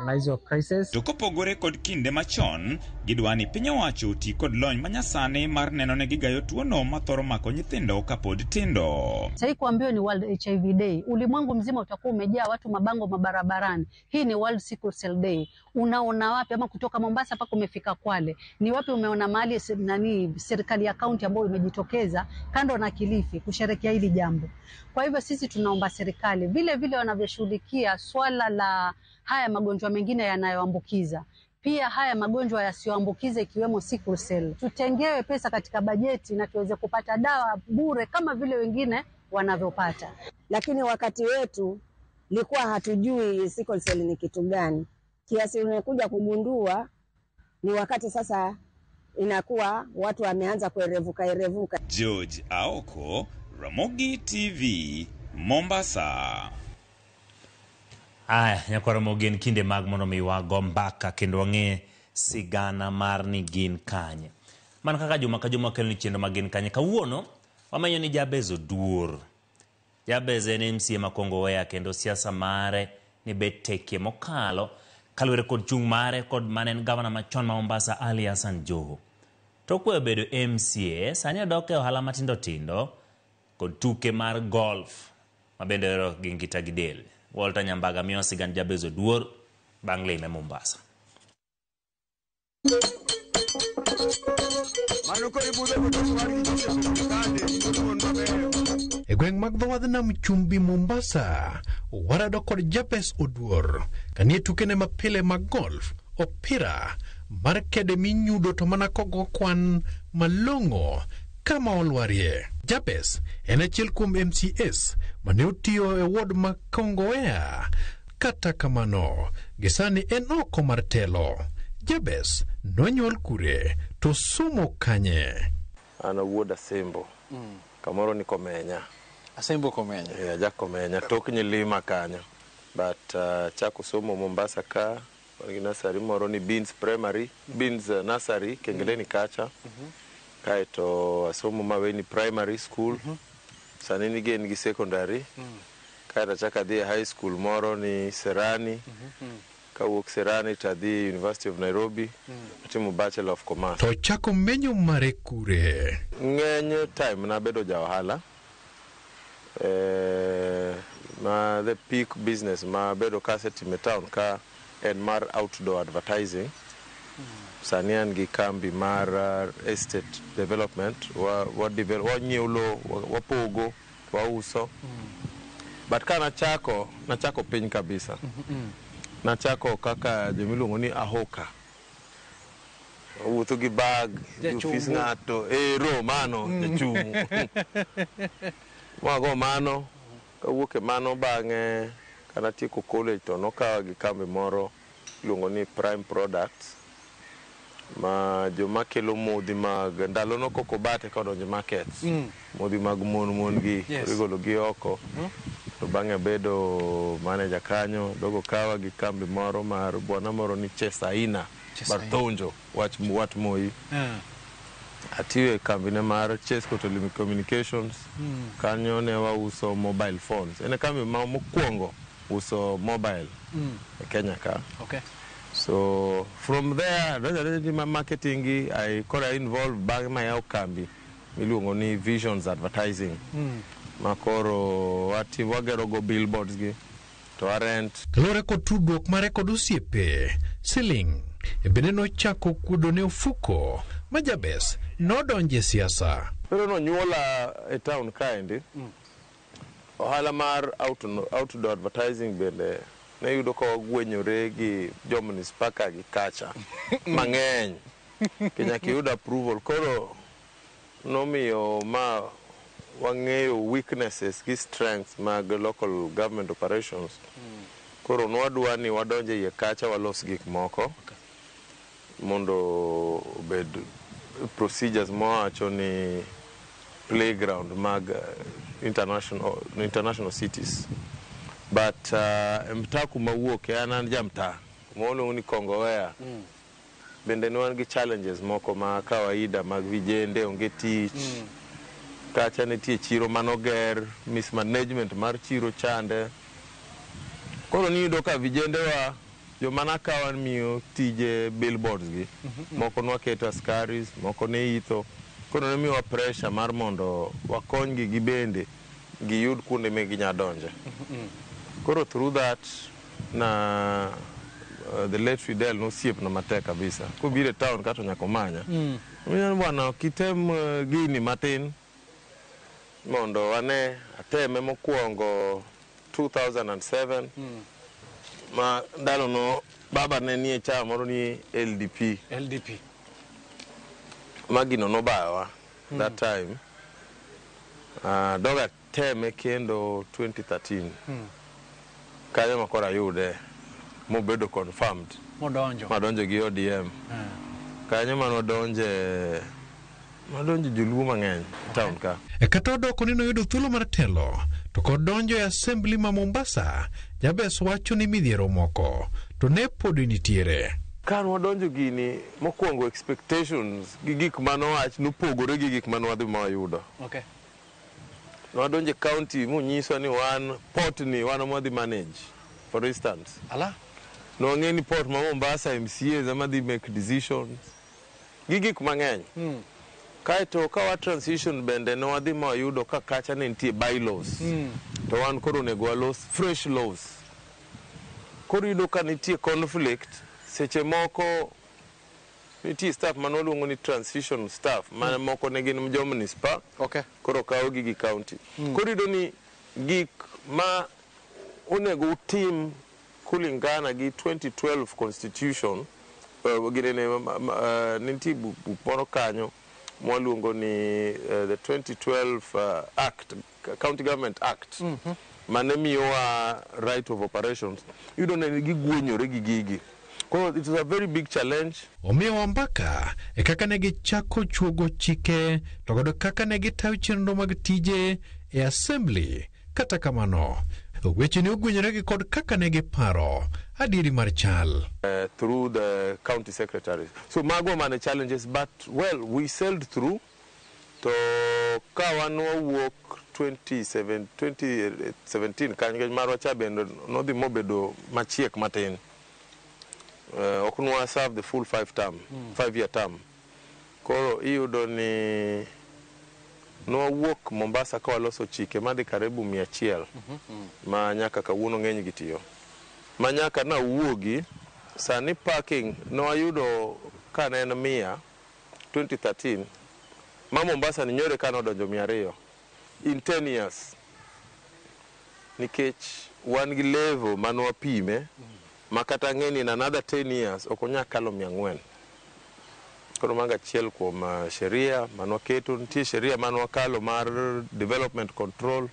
na hizo crisis. To kopogore kod kinde machon, gidwa ni piny owacho oti kod lony manyasani mar neno ne gigayo tuono mathoro mako nyithindo kapod tindo. Sasa kuambiwa ni World HIV Day, ulimwengu mzima utakuwa umejaa watu mabango mabarabarani. Hii ni World Sickle Cell Day. Unaona wapi? Ama kutoka Mombasa mpaka umefika Kwale, ni wapi umeona mahali nani serikali ya kaunti ambayo imejitokeza kando na Kilifi kusherehekea hili jambo? Kwa hivyo sisi tunaomba serikali vile vile wanavyoshughulikia swala la haya magonjwa mengine yanayoambukiza, pia haya magonjwa yasiyoambukiza ikiwemo sickle cell, tutengewe pesa katika bajeti na tuweze kupata dawa bure kama vile wengine wanavyopata. Lakini wakati wetu likuwa hatujui sickle cell ni kitu gani, kiasi unakuja kugundua ni wakati sasa inakuwa watu wameanza kuerevuka erevuka. George Aoko, Ramogi TV, Mombasa. Aya, nyakwaro mogen kinde mag mondo mi wago mbaka kendo wang'e sigana mar ni gin kanye. Mana kaka juma ka juma kelo ni chenro mag gin kanye. Kawuono wamenyo ni Jabez Oduor. Jabez en MCA ma Kongowea kendo siasa mare ni bet tekie mokalo kaluwore kod chung' mare kod mane en gavana machon ma Mombasa Ali Hassan Joho. Tok weyo bedo MCA, sani odok e ohala matindo tindo kod tuke mar golf mabende ohero gi ngita gi del. Walter Nyambaga miyo sigand Jabez Oduor bang' lime Mombasa. E gweng' mag dho wadh nam chumbi Mombasa, warado kod Jabez Oduor kanie tukene mapile mag golf, opira mar kede minyudo to mana kogo kwan malong'o kama olwarie. Jabez en achiel kuom MCAs mane otiyo e ward ma Kongowea. Kata kamano, gisani en oko mar telo. Jabez nonyuol kure to somo kanye? An awuod Asembo. Kamoro ni Komenya. Asembo Komenya. Yeah, aja Komenya. Tok Nyilima kanyo. But chako somo Mombasa ka. Wan gi nursery moro ni Beans Primary, Beans Nursery, Kengeleni kacha. Kaeto asomo Maweni Primary School. Sani nigin gi secondary. Kaeto achako adhi e high school moro ni Serani. Kawuok Serani to adhi University of Nairobi. Atimo Bachelor of Commerce. To chako menyo mare kure? Ng'eny time nabedo ja ohala. Ma the peak business ma bedo kasetimo e town ka en mar outdoor advertising. Sani an gi kambi mar estate development. Wanyiewo lowo, wapogo, wauso. But ka nachako, nachako piny kabisa. Nachako kaka jomiluongo ni ahoka. Wuotho gi bag, dhi ofis ng'ato, ero mano, jachungu. Mago mano, kawuok e mano bang'e kanatieko college to nokawa gi kambi moro iluongo ni Prime Products ma joma kelo modhi mag ndalo no koko bate kodonjo markets. Modhi mag mon mon gi igolo gi oko. To bang'e abedo manager kanyo, dogo kawa gi kambi moro mar bwana moro ni Chesaina Barthonjo wach wat Moi. Atiyo e kambine mar Chesco Telecommunications. Kanyo ne wauso mobile phones. En e kambi ma mokwongo uso mobile e Kenya ka. So from there, donjo adonja ma marketing gi, I koro I involve bang'e mayawo kambi miluongo ni Visions Advertising. Ma koro wati wagero go billboards gi to wa rent. Kaluwore kod tudruok mare kod osiepe, siling bende nochako kuodo ne ofuko ma Jabez nodonje siasa. Pero nonyuola e town kaendi. Ohala mar outdoor advertising bende ne yudo ka wagwenyore gi jo municipal ka gi kacha mang'eny. Ke nyaka iyud approval. Koro nomiyo ma wang'eyo weaknesses gi strengths mag local government operations. Koro nwadwa ni wadonje iye kacha walos gik moko mondo obed procedures mawacho ni playground mag international cities. But e mtaa kuma wuoke an ja mtaa kuma waluongo ni Kongowea. Bende ne wan gi challenges moko ma kawaida mag vijende onge tich. Kacha nitie chiro manoger, mismanagement mar chiro chande. Koro niyudo ka vijende wa joma nakawa miyo tije billboards gi. Moko nwaketo askaris, moko ne itho. Koro ne miyowa pressure mar mondo wakonygi gibende giyud kuonde ma ginya donje. Koro through that na the late Fidel nosiepna matek kabisa. Kobiro e town kato nyaka omanya. Omiyo bwana kitem gini matin mondo wane ateme mokwongo 2007 ma ndalono baba ne nie chama moro ni LDP. LDP. Ma gino nobayowa that time. Dog ateme kendo 2013. Kanyo ma koro ayude mobedo confirmed. Modonjo. Madonjo gi ODM. Kanyo manwadonje madonjo joluo mang'eny town ka. E kata odoko ni noyudo thuolo mar telo to kod donjo e assembly ma Mombasa, Jabez wacho ni midhiero moko to ne pod nitiere. Ka nwadonjo gini mokwongo expectations gi gik manowach nopogore gi gik manwadhi mawayudo. Nwadonjo e county monyiswa ni wan port ni wan ema wadhi manage for instance. Ala? Nwang'e ni port ma Mombasa MCAs ema dhi make decisions gi gik mang'eny. Kaeto ka wa transition bende ne wadhi ma wayudo ka kacha ne nitie bylaws. To wan koro onego walos fresh laws. Koro iyudo ka nitie conflict seche moko nitie staff mane waluongo ni transition staff ma moko ne gin jo municipal. Koro kawgi gi county. Koro iyudo ni gik ma onego utim kulingana gi 2012 constitution ginene nitie buk moro kanyo mwaluongo ni the 2012 Act, County Government Act, mane miyowa right of operations, iyudo ni gigwenyore gi gigi. Koro it is a very big challenge. Omiyowa mbaka e kaka ne gichako chuogo chike to kod kaka ne gitayo chenro mag tije e assembly. Kata kamano, weche ne ogwenyore gi kod kaka ne giparo adieri mar chal. Through the county secretaries. So mago mane challenges, but well, we sailed through. To ka wan wawuok 27, 2017 kanyo, nikech marwa cha bende nodhi mobedo machiek matin. Ok nwa serve the full 5 year term. Koro iyudo ni nwawuok Mombasa ka waloso chike madhi karibu 100 ma nyaka kawuono ng'eny gi tiyo. Ma nyaka nawuogi sani parking nwayudo ka ne en 100 2013 ma Mombasa ni nyore ka nodonjo 200 in 10 years, nikech wan gi level manwapime ma kata ng'e ni in another 10 years ok onyal kalo 400. Koro mago achiel kuom sheria manwaketo. Nitie sheria manwakalo mar development control,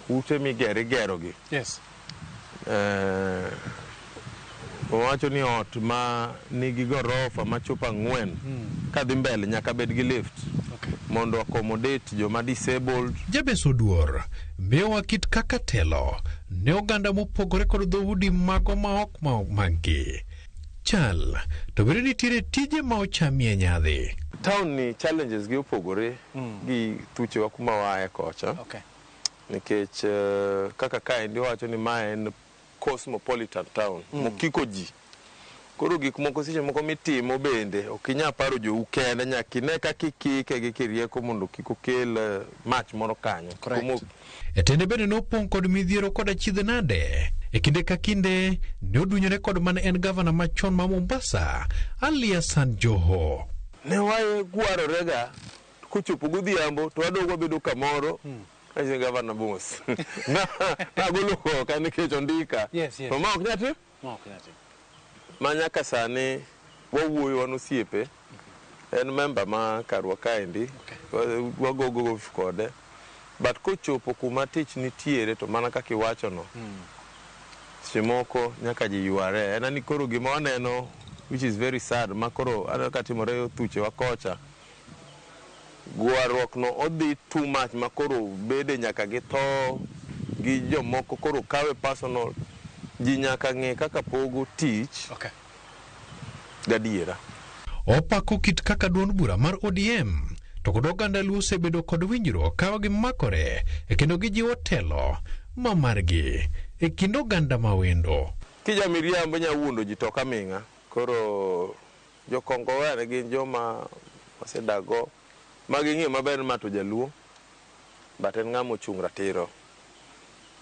ute migero igerogi. Owacho ni ot ma nigi gorofa machopo 4 kadhi mbele nyaka bed gi lift mondo accommodate joma disabled. Jabes Oduor miyowa kit kaka telo ne oganda mopogore kod dhoudi mago ma ok ma maggi. Chal to bende nitiere tije ma ochamie nyadhi. Town ni challenges gi opogore gi thuchewa kuma waaye kocha. Nikech kaka kaendi wawacho ni ma en cosmopolitan town mokiko ji. Koro gik moko seche moko mitimo bende ok inyal paro jou kende, nyaka ine kaka ikike gi kirieko mondo kik okel mach moro kanyo. E tiende bende nopong' kod midhiero kod achiedh nade. E kinde ka kinde ne odunyore kod mane en gavana machon ma Mombasa, Ali Hassan Joho. Ne wagwarorega kochopo godhiambo to wadog wabedo kamoro. Anyise gavana mos. Nagolo koka nikech ondika. To ma ok nyal tim. Ma ok nyal tim. Ma nyaka sani wawuoyo wan osiepe. En member ma karwa kaendi. Wagogo gofi kode. But kochopo kuma tich nitiere to mana kaka iwacho no. Seche moko nyaka ji yware. En ni koro gima waneno, which is very sad, ma koro aneno ka timore thuchewa kocha. Gwarruok no odhi too much ma koro bede nyaka gi tho gi jomoko koro kawe personal. Ji nyaka ng'e kaka pogo tich gadiera. Opako kit kaka duond bura mar ODM to kod oganda Luo osebedo kod winjruok ka gimakore e kendo gijiwo telo ma margi e kind oganda mawendo. Kija miriambo nya wuondo ji to ok aming'a. Koro jokongowea ne gin joma wasedak go ma ging'eyo maber ni ma to jaluo, but en ng'ama ochung' ratiro.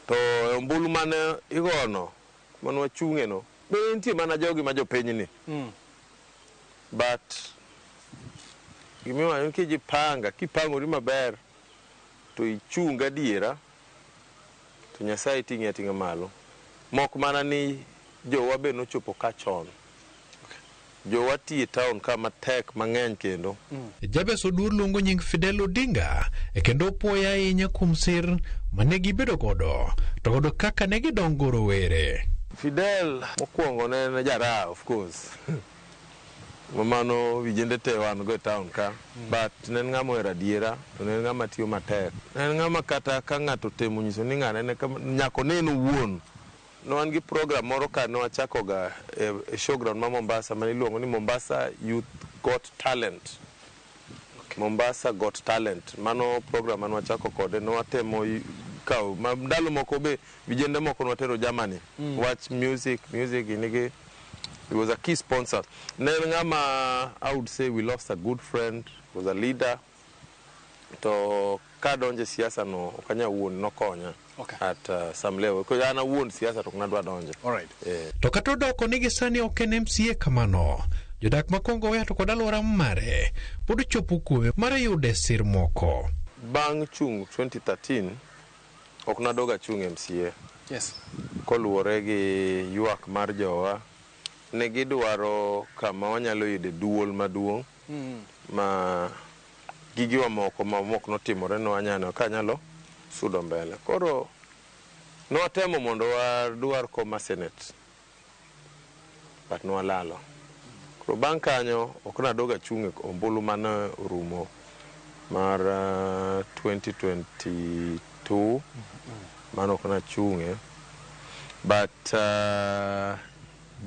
To e ombulu mane igono mane wachung'e no be nitie mana jogi ma jopinyni. But gimiwacho ni kijipanga kipangori maber to ichung' gadiera to Nyasaye ting'i ating'a malo. Mok mana ni jowa be nochopo ka chon. Jowa tiye town ka matek mang'eny kendo. Jabes Oduor luongo nying Fidel Odinga e kendo opuoye ahinya kuom sir mane gibedo godo to godo kaka ne gidongo rowere. Fidel mokwongo ne en jaraha, of course. Mano vijende te wan go e town ka. But ne en ng'ama ohero adiera to ne en ng'ama tiyo matek. Ne en ng'ama kata ka ng'ato otemo nyiso ni ng'ane ne nyaka onen owuon. Ne wan gi program moro ka ne wachako ga e showground ma Mombasa mane iluongo ni Mombasa Youth Got Talent. Mombasa Got Talent. Mano program mane wachako kode ne watemo kawo ma ndalo moko be vijende moko ne watero Germany. Wach music nigi. He was a key sponsor. Ne en ng'ama, I would say we lost a good friend, was a leader. To kadonjo e siasa no ok anyal wuondo nokonya at some level. Because an awuon siasa to ok nadwa donje. To kata odoko ni gisani ok en MCA kamano, jodak ma Kongowea to kod alwora mare pod chopo kuome mar yude sir moko. Bang' chung' 2013 ok nadog achung' MCA. Koluwore gi ywak mar jowa. Ne gidwaro kama wanyalo yude duol maduong' ma gigiwa moko ma mok notimore no wanyalo kanyalo sudo mbele. Koro nwatemo mondo wadwar kom mar Senate, but nwalalo. Koro bang' kanyo ok nadogo achung' e ombulu mane orumo mar 2022 mano ok nachung'e, but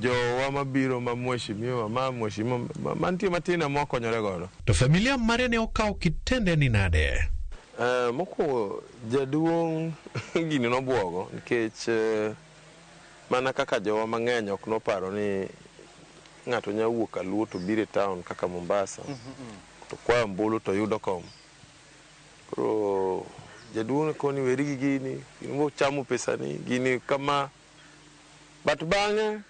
jowa mabiro ma mheshimiwa ma mheshimiwa mantie matin ema wakonyore godo. To familia mare ne okawo kitende ni nade? Mokwongo jaduong' gini nobuogo nikech mana kaka jowa mang'eny ok noparo ni ng'ato nya wuok Kaluo to biro e town kaka Mombasa to kwayo ombulu to yudo kom. Koro jaduong' ne koni weri gi gini, gini bo chamo pesani, gini kama. But bang'e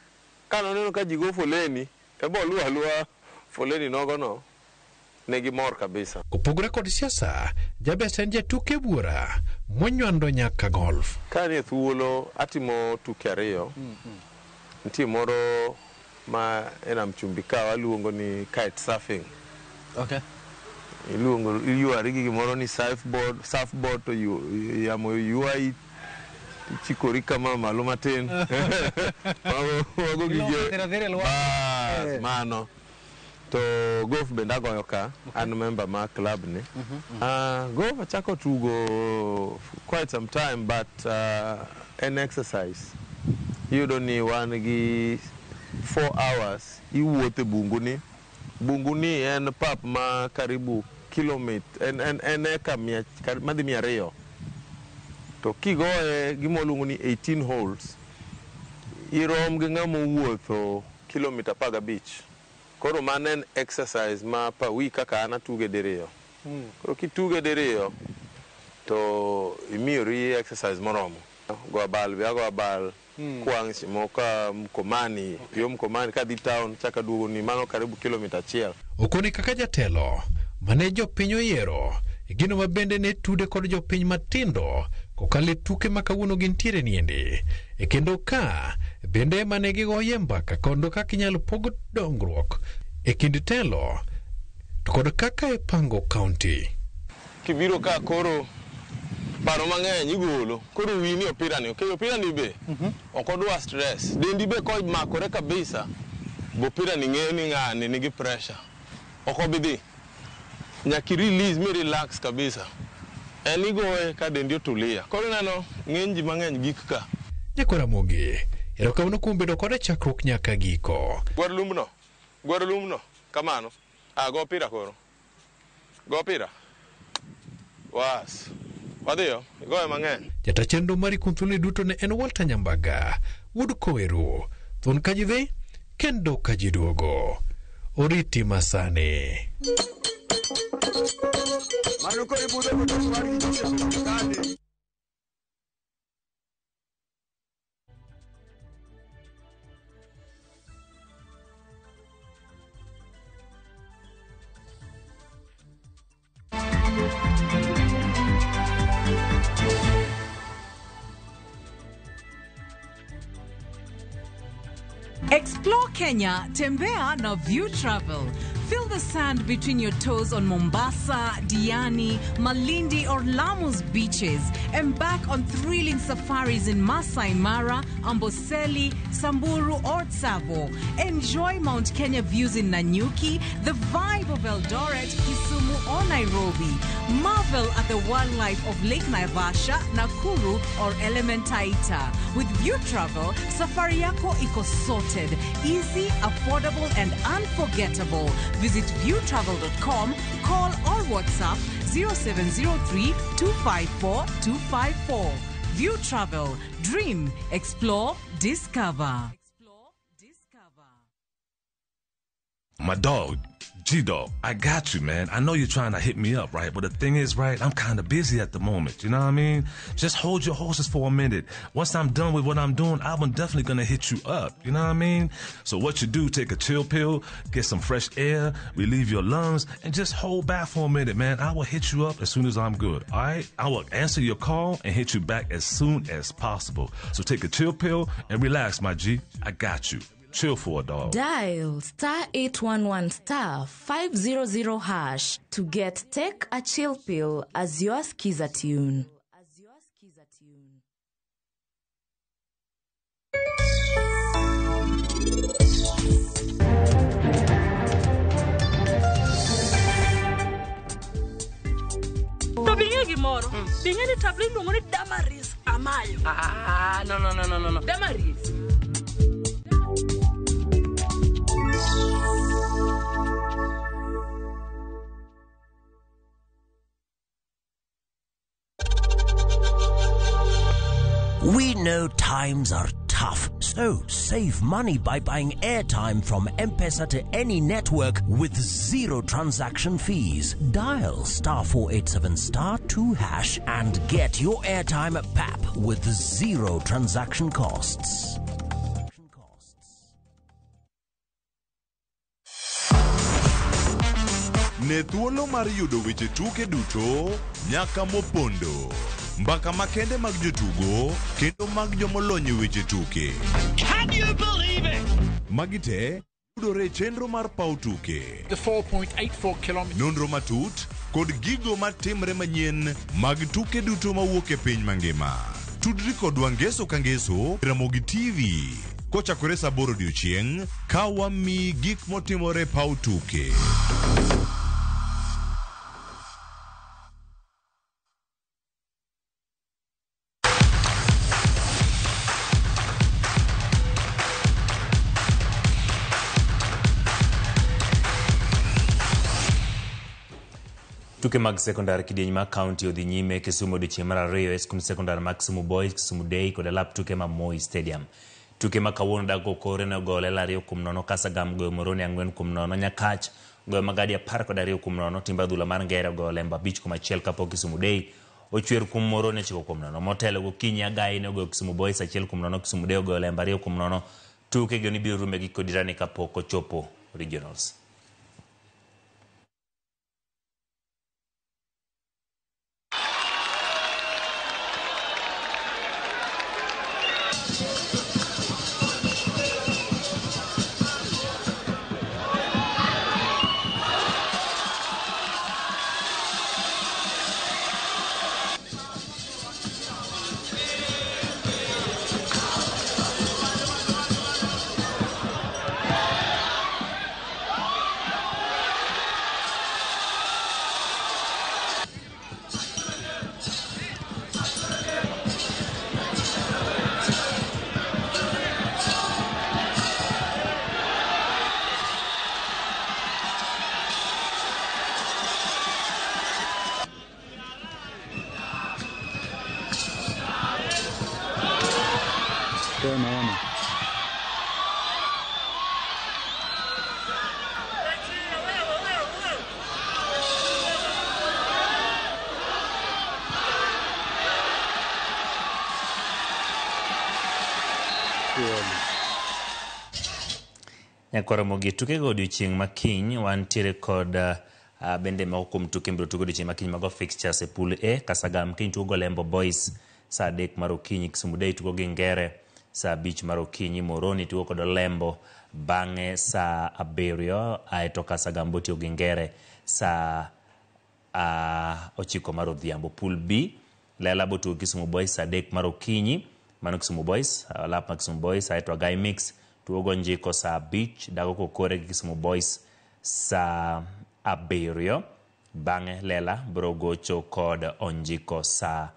kanoneno ka ji go foleni, ebo oluwo aluwa foleni nogo no, ne gimor kabisa. Kopogore kod siasa, Jabez en jatuke buora monywando nyaka golf. Ka nie thuolo atimo tuke ariyo. Nitie moro ma e nam chumbi ka waluongo ni kite surfing. Okay. Iluongo iywari gi gimoro ni surfboard, surfboard to yamo ywayi ichikori kama malo matin. Mago gige. Bas, mano. To golf bende agoyo ka, an member mar club ni. Golf achako tugo quite some time, but en exercise. Iyudo ni wan gi 4 hours iwuotho e bungu ni. Bungu ni en pap ma karibu kilomita en eka madhi 200. To kigoye gima waluongo ni 18 holes, irom gi ng'ama owuotho kilomita 15. Koro mano en exercise ma per week kaka an atuge diriyo. Koro kituge diriyo to imiyori exercise moromo. Go abal be ago abal kwang' seche moko ka Mkomani, yo Mkomani kadhi town chaka duogo ni mano karibu kilomita 1. Okone kaka jatelo mane jopiny oyiero e gino ma bende ne tude kod jopiny matindo kokalo e tuke ma kawuono gintiere niendi. E kendo ka bende mane gigoye mbaka kondo kaka inyalo pog dongruok e kind telo to kod kaka ipango kaunti. Kibiro ka koro paro mang'eny igolo, koro wiyi ni opira ni, okay, opira ni be ok odwa stress, dendi be komakore kabisa, bo opira ni ng'eyo ni ng'ani nigi pressure, ok obi dhi. Nyaka i release mi relax kabisa. En igoye ka dendi otulia. Koro ineno ng'eny ji mang'eny gik ka. Nyakwar Ramogi, erokamano kuom bedo kode chakruok nyaka giko. Gwar lumbno, gwar lumbno, kamano. Ah, go opira koro. Go opira. Was. Wadhiyo, igoye mang'eny. Jata chenro mari kuom thuoloni duto ne en Walter Nyambaga, wuod Koweru. Thuon ka ji dhi, kendo ka ji duogo. Oriti masani. Mano koro ibudho kotoku mar gi Joseph Kande. Explore Kenya, Tembea na View Travel. Feel the sand between your toes on Mombasa, Diani, Malindi, or Lamu's beaches. Embark on thrilling safaris in Masai Mara, Amboseli, Samburu, or Tsavo. Enjoy Mount Kenya views in Nanyuki, the vibe of Eldoret, Kisumu, or Nairobi. Marvel at the wildlife of Lake Naivasha, Nakuru, or Elementaita. With View Travel, safari yako iko sorted, easy, affordable, and unforgettable. Visit viewtravel.com, call or WhatsApp 0703 254 254. View Travel, dream, explore, discover. My dog, G Dog, I got you, man. I know you're trying to hit me up, right? But the thing is, right, I'm kind of busy at the moment. You know what I mean? Just hold your horses for a minute. Once I'm done with what I'm doing, I'm definitely gonna hit you up. You know what I mean? So what you do, take a chill pill, get some fresh air, relieve your lungs, and just hold back for a minute, man. I will hit you up as soon as I'm good, all right? I will answer your call and hit you back as soon as possible. So take a chill pill and relax, my G. I got you. Chill for a dog. Dial star 811 star 500 hash to get Take a Chill Pill as your skiza tune. To bing'e gimoro. Bing'e ni tablet iluongo ni Damaris Amayo. Ah, no, no, no, no, no, no. Damaris. We know times are tough, so save money by buying airtime from M-Pesa to any network with zero transaction fees. Dial star 487 star 2 hash and get your airtime at PAP with zero transaction costs. Ne thuolo mar yudo weche tuke duto nyaka mopondo. Mbaka makende mag jotugo kendo mag jomolony e weche tuke. Can you believe it? Magi te yudore e chenro mar paw tuke. The 4.84 kilometers. Nonro matut kod gigo matimre manyien mag tuke duto mawuok e piny mangima. Tudri kodwa ngeso ka ngeso Ramogi TV kochakore saa 8 odiochieng' ka wamiyi gik motimore e paw tuke. Tuke mag sekondar kidieny mar kaunti odhi nyime Kisumu odiochieng' mar ariyo e skund sekondar mag Kisumu Boys, Kisumu Day kod e lap tuke ma Moi Stadium. Tuke ma kawuono Dago Kore ne ogoyo Lela 2-0, Kasagam goyo Moroni 4-0, Nyakach goyo Magadi 12-0, Timbe adhula mar Ngere ogoyo Lembo 5-1 kapok Kisumu Day ochwer kuom Moroni 9-0. Motelo gokinyi Agai ne ogoyo Kisumu Boys 1-0, Kisumu Day ogoyo Lembo 2-0. Tuke go nibiro rume gi kodirani kapok ochopo regionals. Nyakoromogi tukego odiochieng' makiny wantiere kod bende moko kuom tuke mbiro tugo odiochieng' makiny mago fixtures e pool A. Kasagam kiny tugo Lembo Boys saa 3 mar okinyi, Kisumu Day tugo gi Ngere saa 5 mar okinyi, Moroni tugo kod Olembo bang'e saa 7, aeto Kasagam botiyo gi Ngere saa 9 mar odhiambo. Pool B, Lela botugo Kisumu Boys saa 3 mar okinyi, mano Kisumu Boys, lap mar Kisumu Boys, aeto Agai Mix tugo go Njiko saa 5, Dago Kokore gi Kisumu Boys saa 7, bang'e Lela biro gocho kod Onjiko saa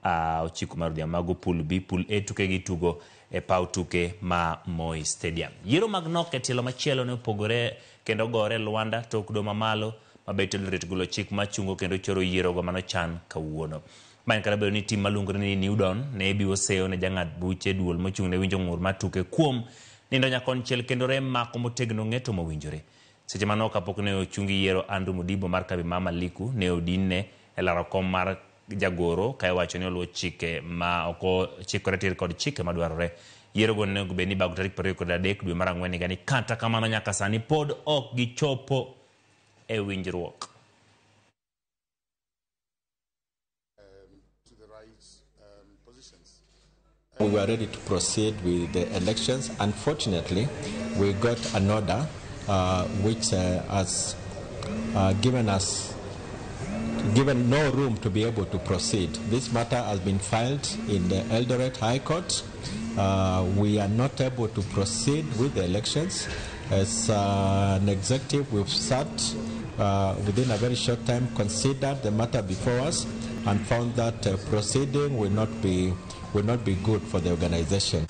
9 mar odhiambo. Mago pool B. Pool A tuke gi tugo e paw tuke ma Moi Stadium. Yiero mag nok e tielo machielo ne opogore kendo gore Luanda tok doho mamalo mabet Eldoret golo chik machungo kendo choro yiero go manochan kawuono. Ma en kata bedo ni tim maluongore ni New Dawn ne ibiwo seyo ne jang'ad buche duol mochung' ne winjo ng'ur mar tuke kuom nindo nyakonchiel kendo rem mako motegno ng'eto mowinjore. Seche manok kapok ne ochungi yiero Andrew Mudibo mar kambi ma Maliku ne odinne e laro kom mar jagoro ka iwacho ni oluwo chike ma ok ochikore tir kod chike madwarore. Yiero go onego bed ni ibago tarik 23 dwe mar 4 higani, kata kamano nyaka sani pod ok gichopo e winjruok. To the right positions. We were ready to proceed with the elections. Unfortunately, we got an order which has given us given no room to be able to proceed. This matter has been filed in the Eldoret High Court. We are not able to proceed with the elections. As an executive, we've sat within a very short time, considered the matter before us, and found that proceeding will not be good for the organization.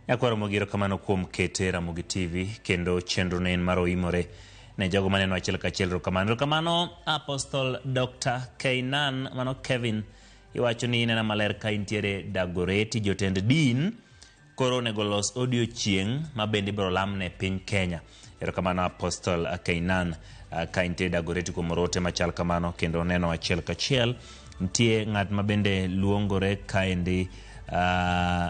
Nyakwaro Mogiro kamano kuom kete Ramogi TV kendo chenro ne en mar oimore ne jogo maneno achiel kachiel. Erokamano. Erokamano Apostle Dr. Keinan mano Kevin iwacho ni inena maler ka intiere Dagoretti jotend din koro onego los odiochieng' ma bende ibiro lamne piny Kenya. Erokamano Apostle Keinan ka intiere Dagoretti kuom orote machal kamano kendo neno achiel kachiel. Nitie ng'at ma bende luongore kaendi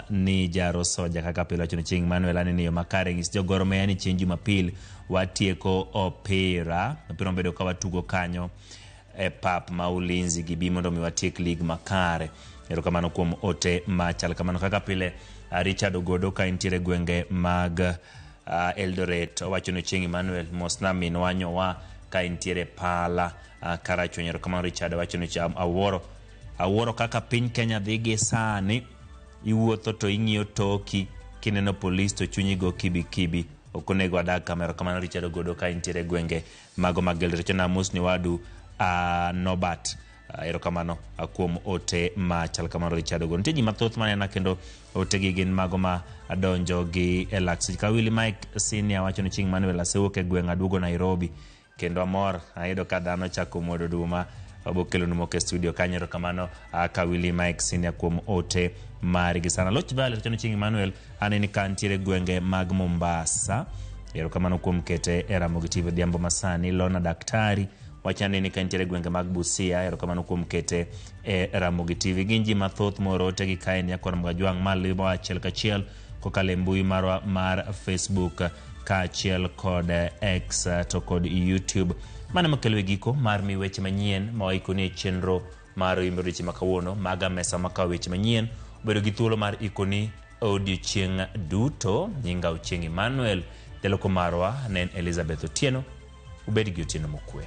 ni Jaro Soja kaka pile wacho ni chieng' Manuel aneno yo makare nyis jo Gor Mahia ni chieng' Jumapil watieko opira opira mabedo ka watugo kanyo e pap ma Ulinzi gibi mondo mi watiek lig makare. Erokamano kuom ote machal kamano kaka pile. Richard Ogodo ka intiere gwenge mag Eldoret owacho ni chieng' Emmanuel mosna minwa nyowa ka intiere Pala Karachuonyo. Erokamano Richard owacho ni awuoro kaka piny Kenya dhi gi sani. Iwuotho to ing'iyo toki kineno polis to chunyi go kibi kibi ok onego adag kama. Erokamano Richard Ogodo ka intiere gwenge mago mag Eldoret. Chona mos ni wadu Norbert. Erokamano kuom ote machal kamano Richard Ogodo. Nitie ji mathoth manena kendo otegi gin mago ma donjo gi e lak seche. Ka Willy Mike Senior wacho ni chieng' Manuel asewuok e gweng' aduogo Nairobi kendo amor ayudo ka dhano chako muodo oduma obokelonu moko e studio kanyo. Erokamano ka Willy Mike Senior kuom ote margi sana. Loch Valley wacho ni chieng' Emmanuel aneni ka ntiere gwenge mag Mombasa. Erokamano kuom kete e Ramogi TV odhiambo masani. Lona Daktari wacho ni ka ntiere gwenge mag Busia. Erokamano kuom kete e Ramogi TV. Gin ji mathoth moro otegi kae ni Nyakwar Mgajwang' malimo achiel kachiel kokalo e mbui marwa mar Facebook kaachiel kod X to kod YouTube. Mano makelo e giko mar mi weche manyien ma waikoni e chenro mar Oyimbe Odiochieng' ma kawuono. Maga mesa makawo weche manyien obedo gi thuolo mar ikoni odiochieng' duto. Nyinga Ochieng' Emmanuel, jaloko marwa ne en Elizabeth Otieno. Ubed gi otieno mokwe.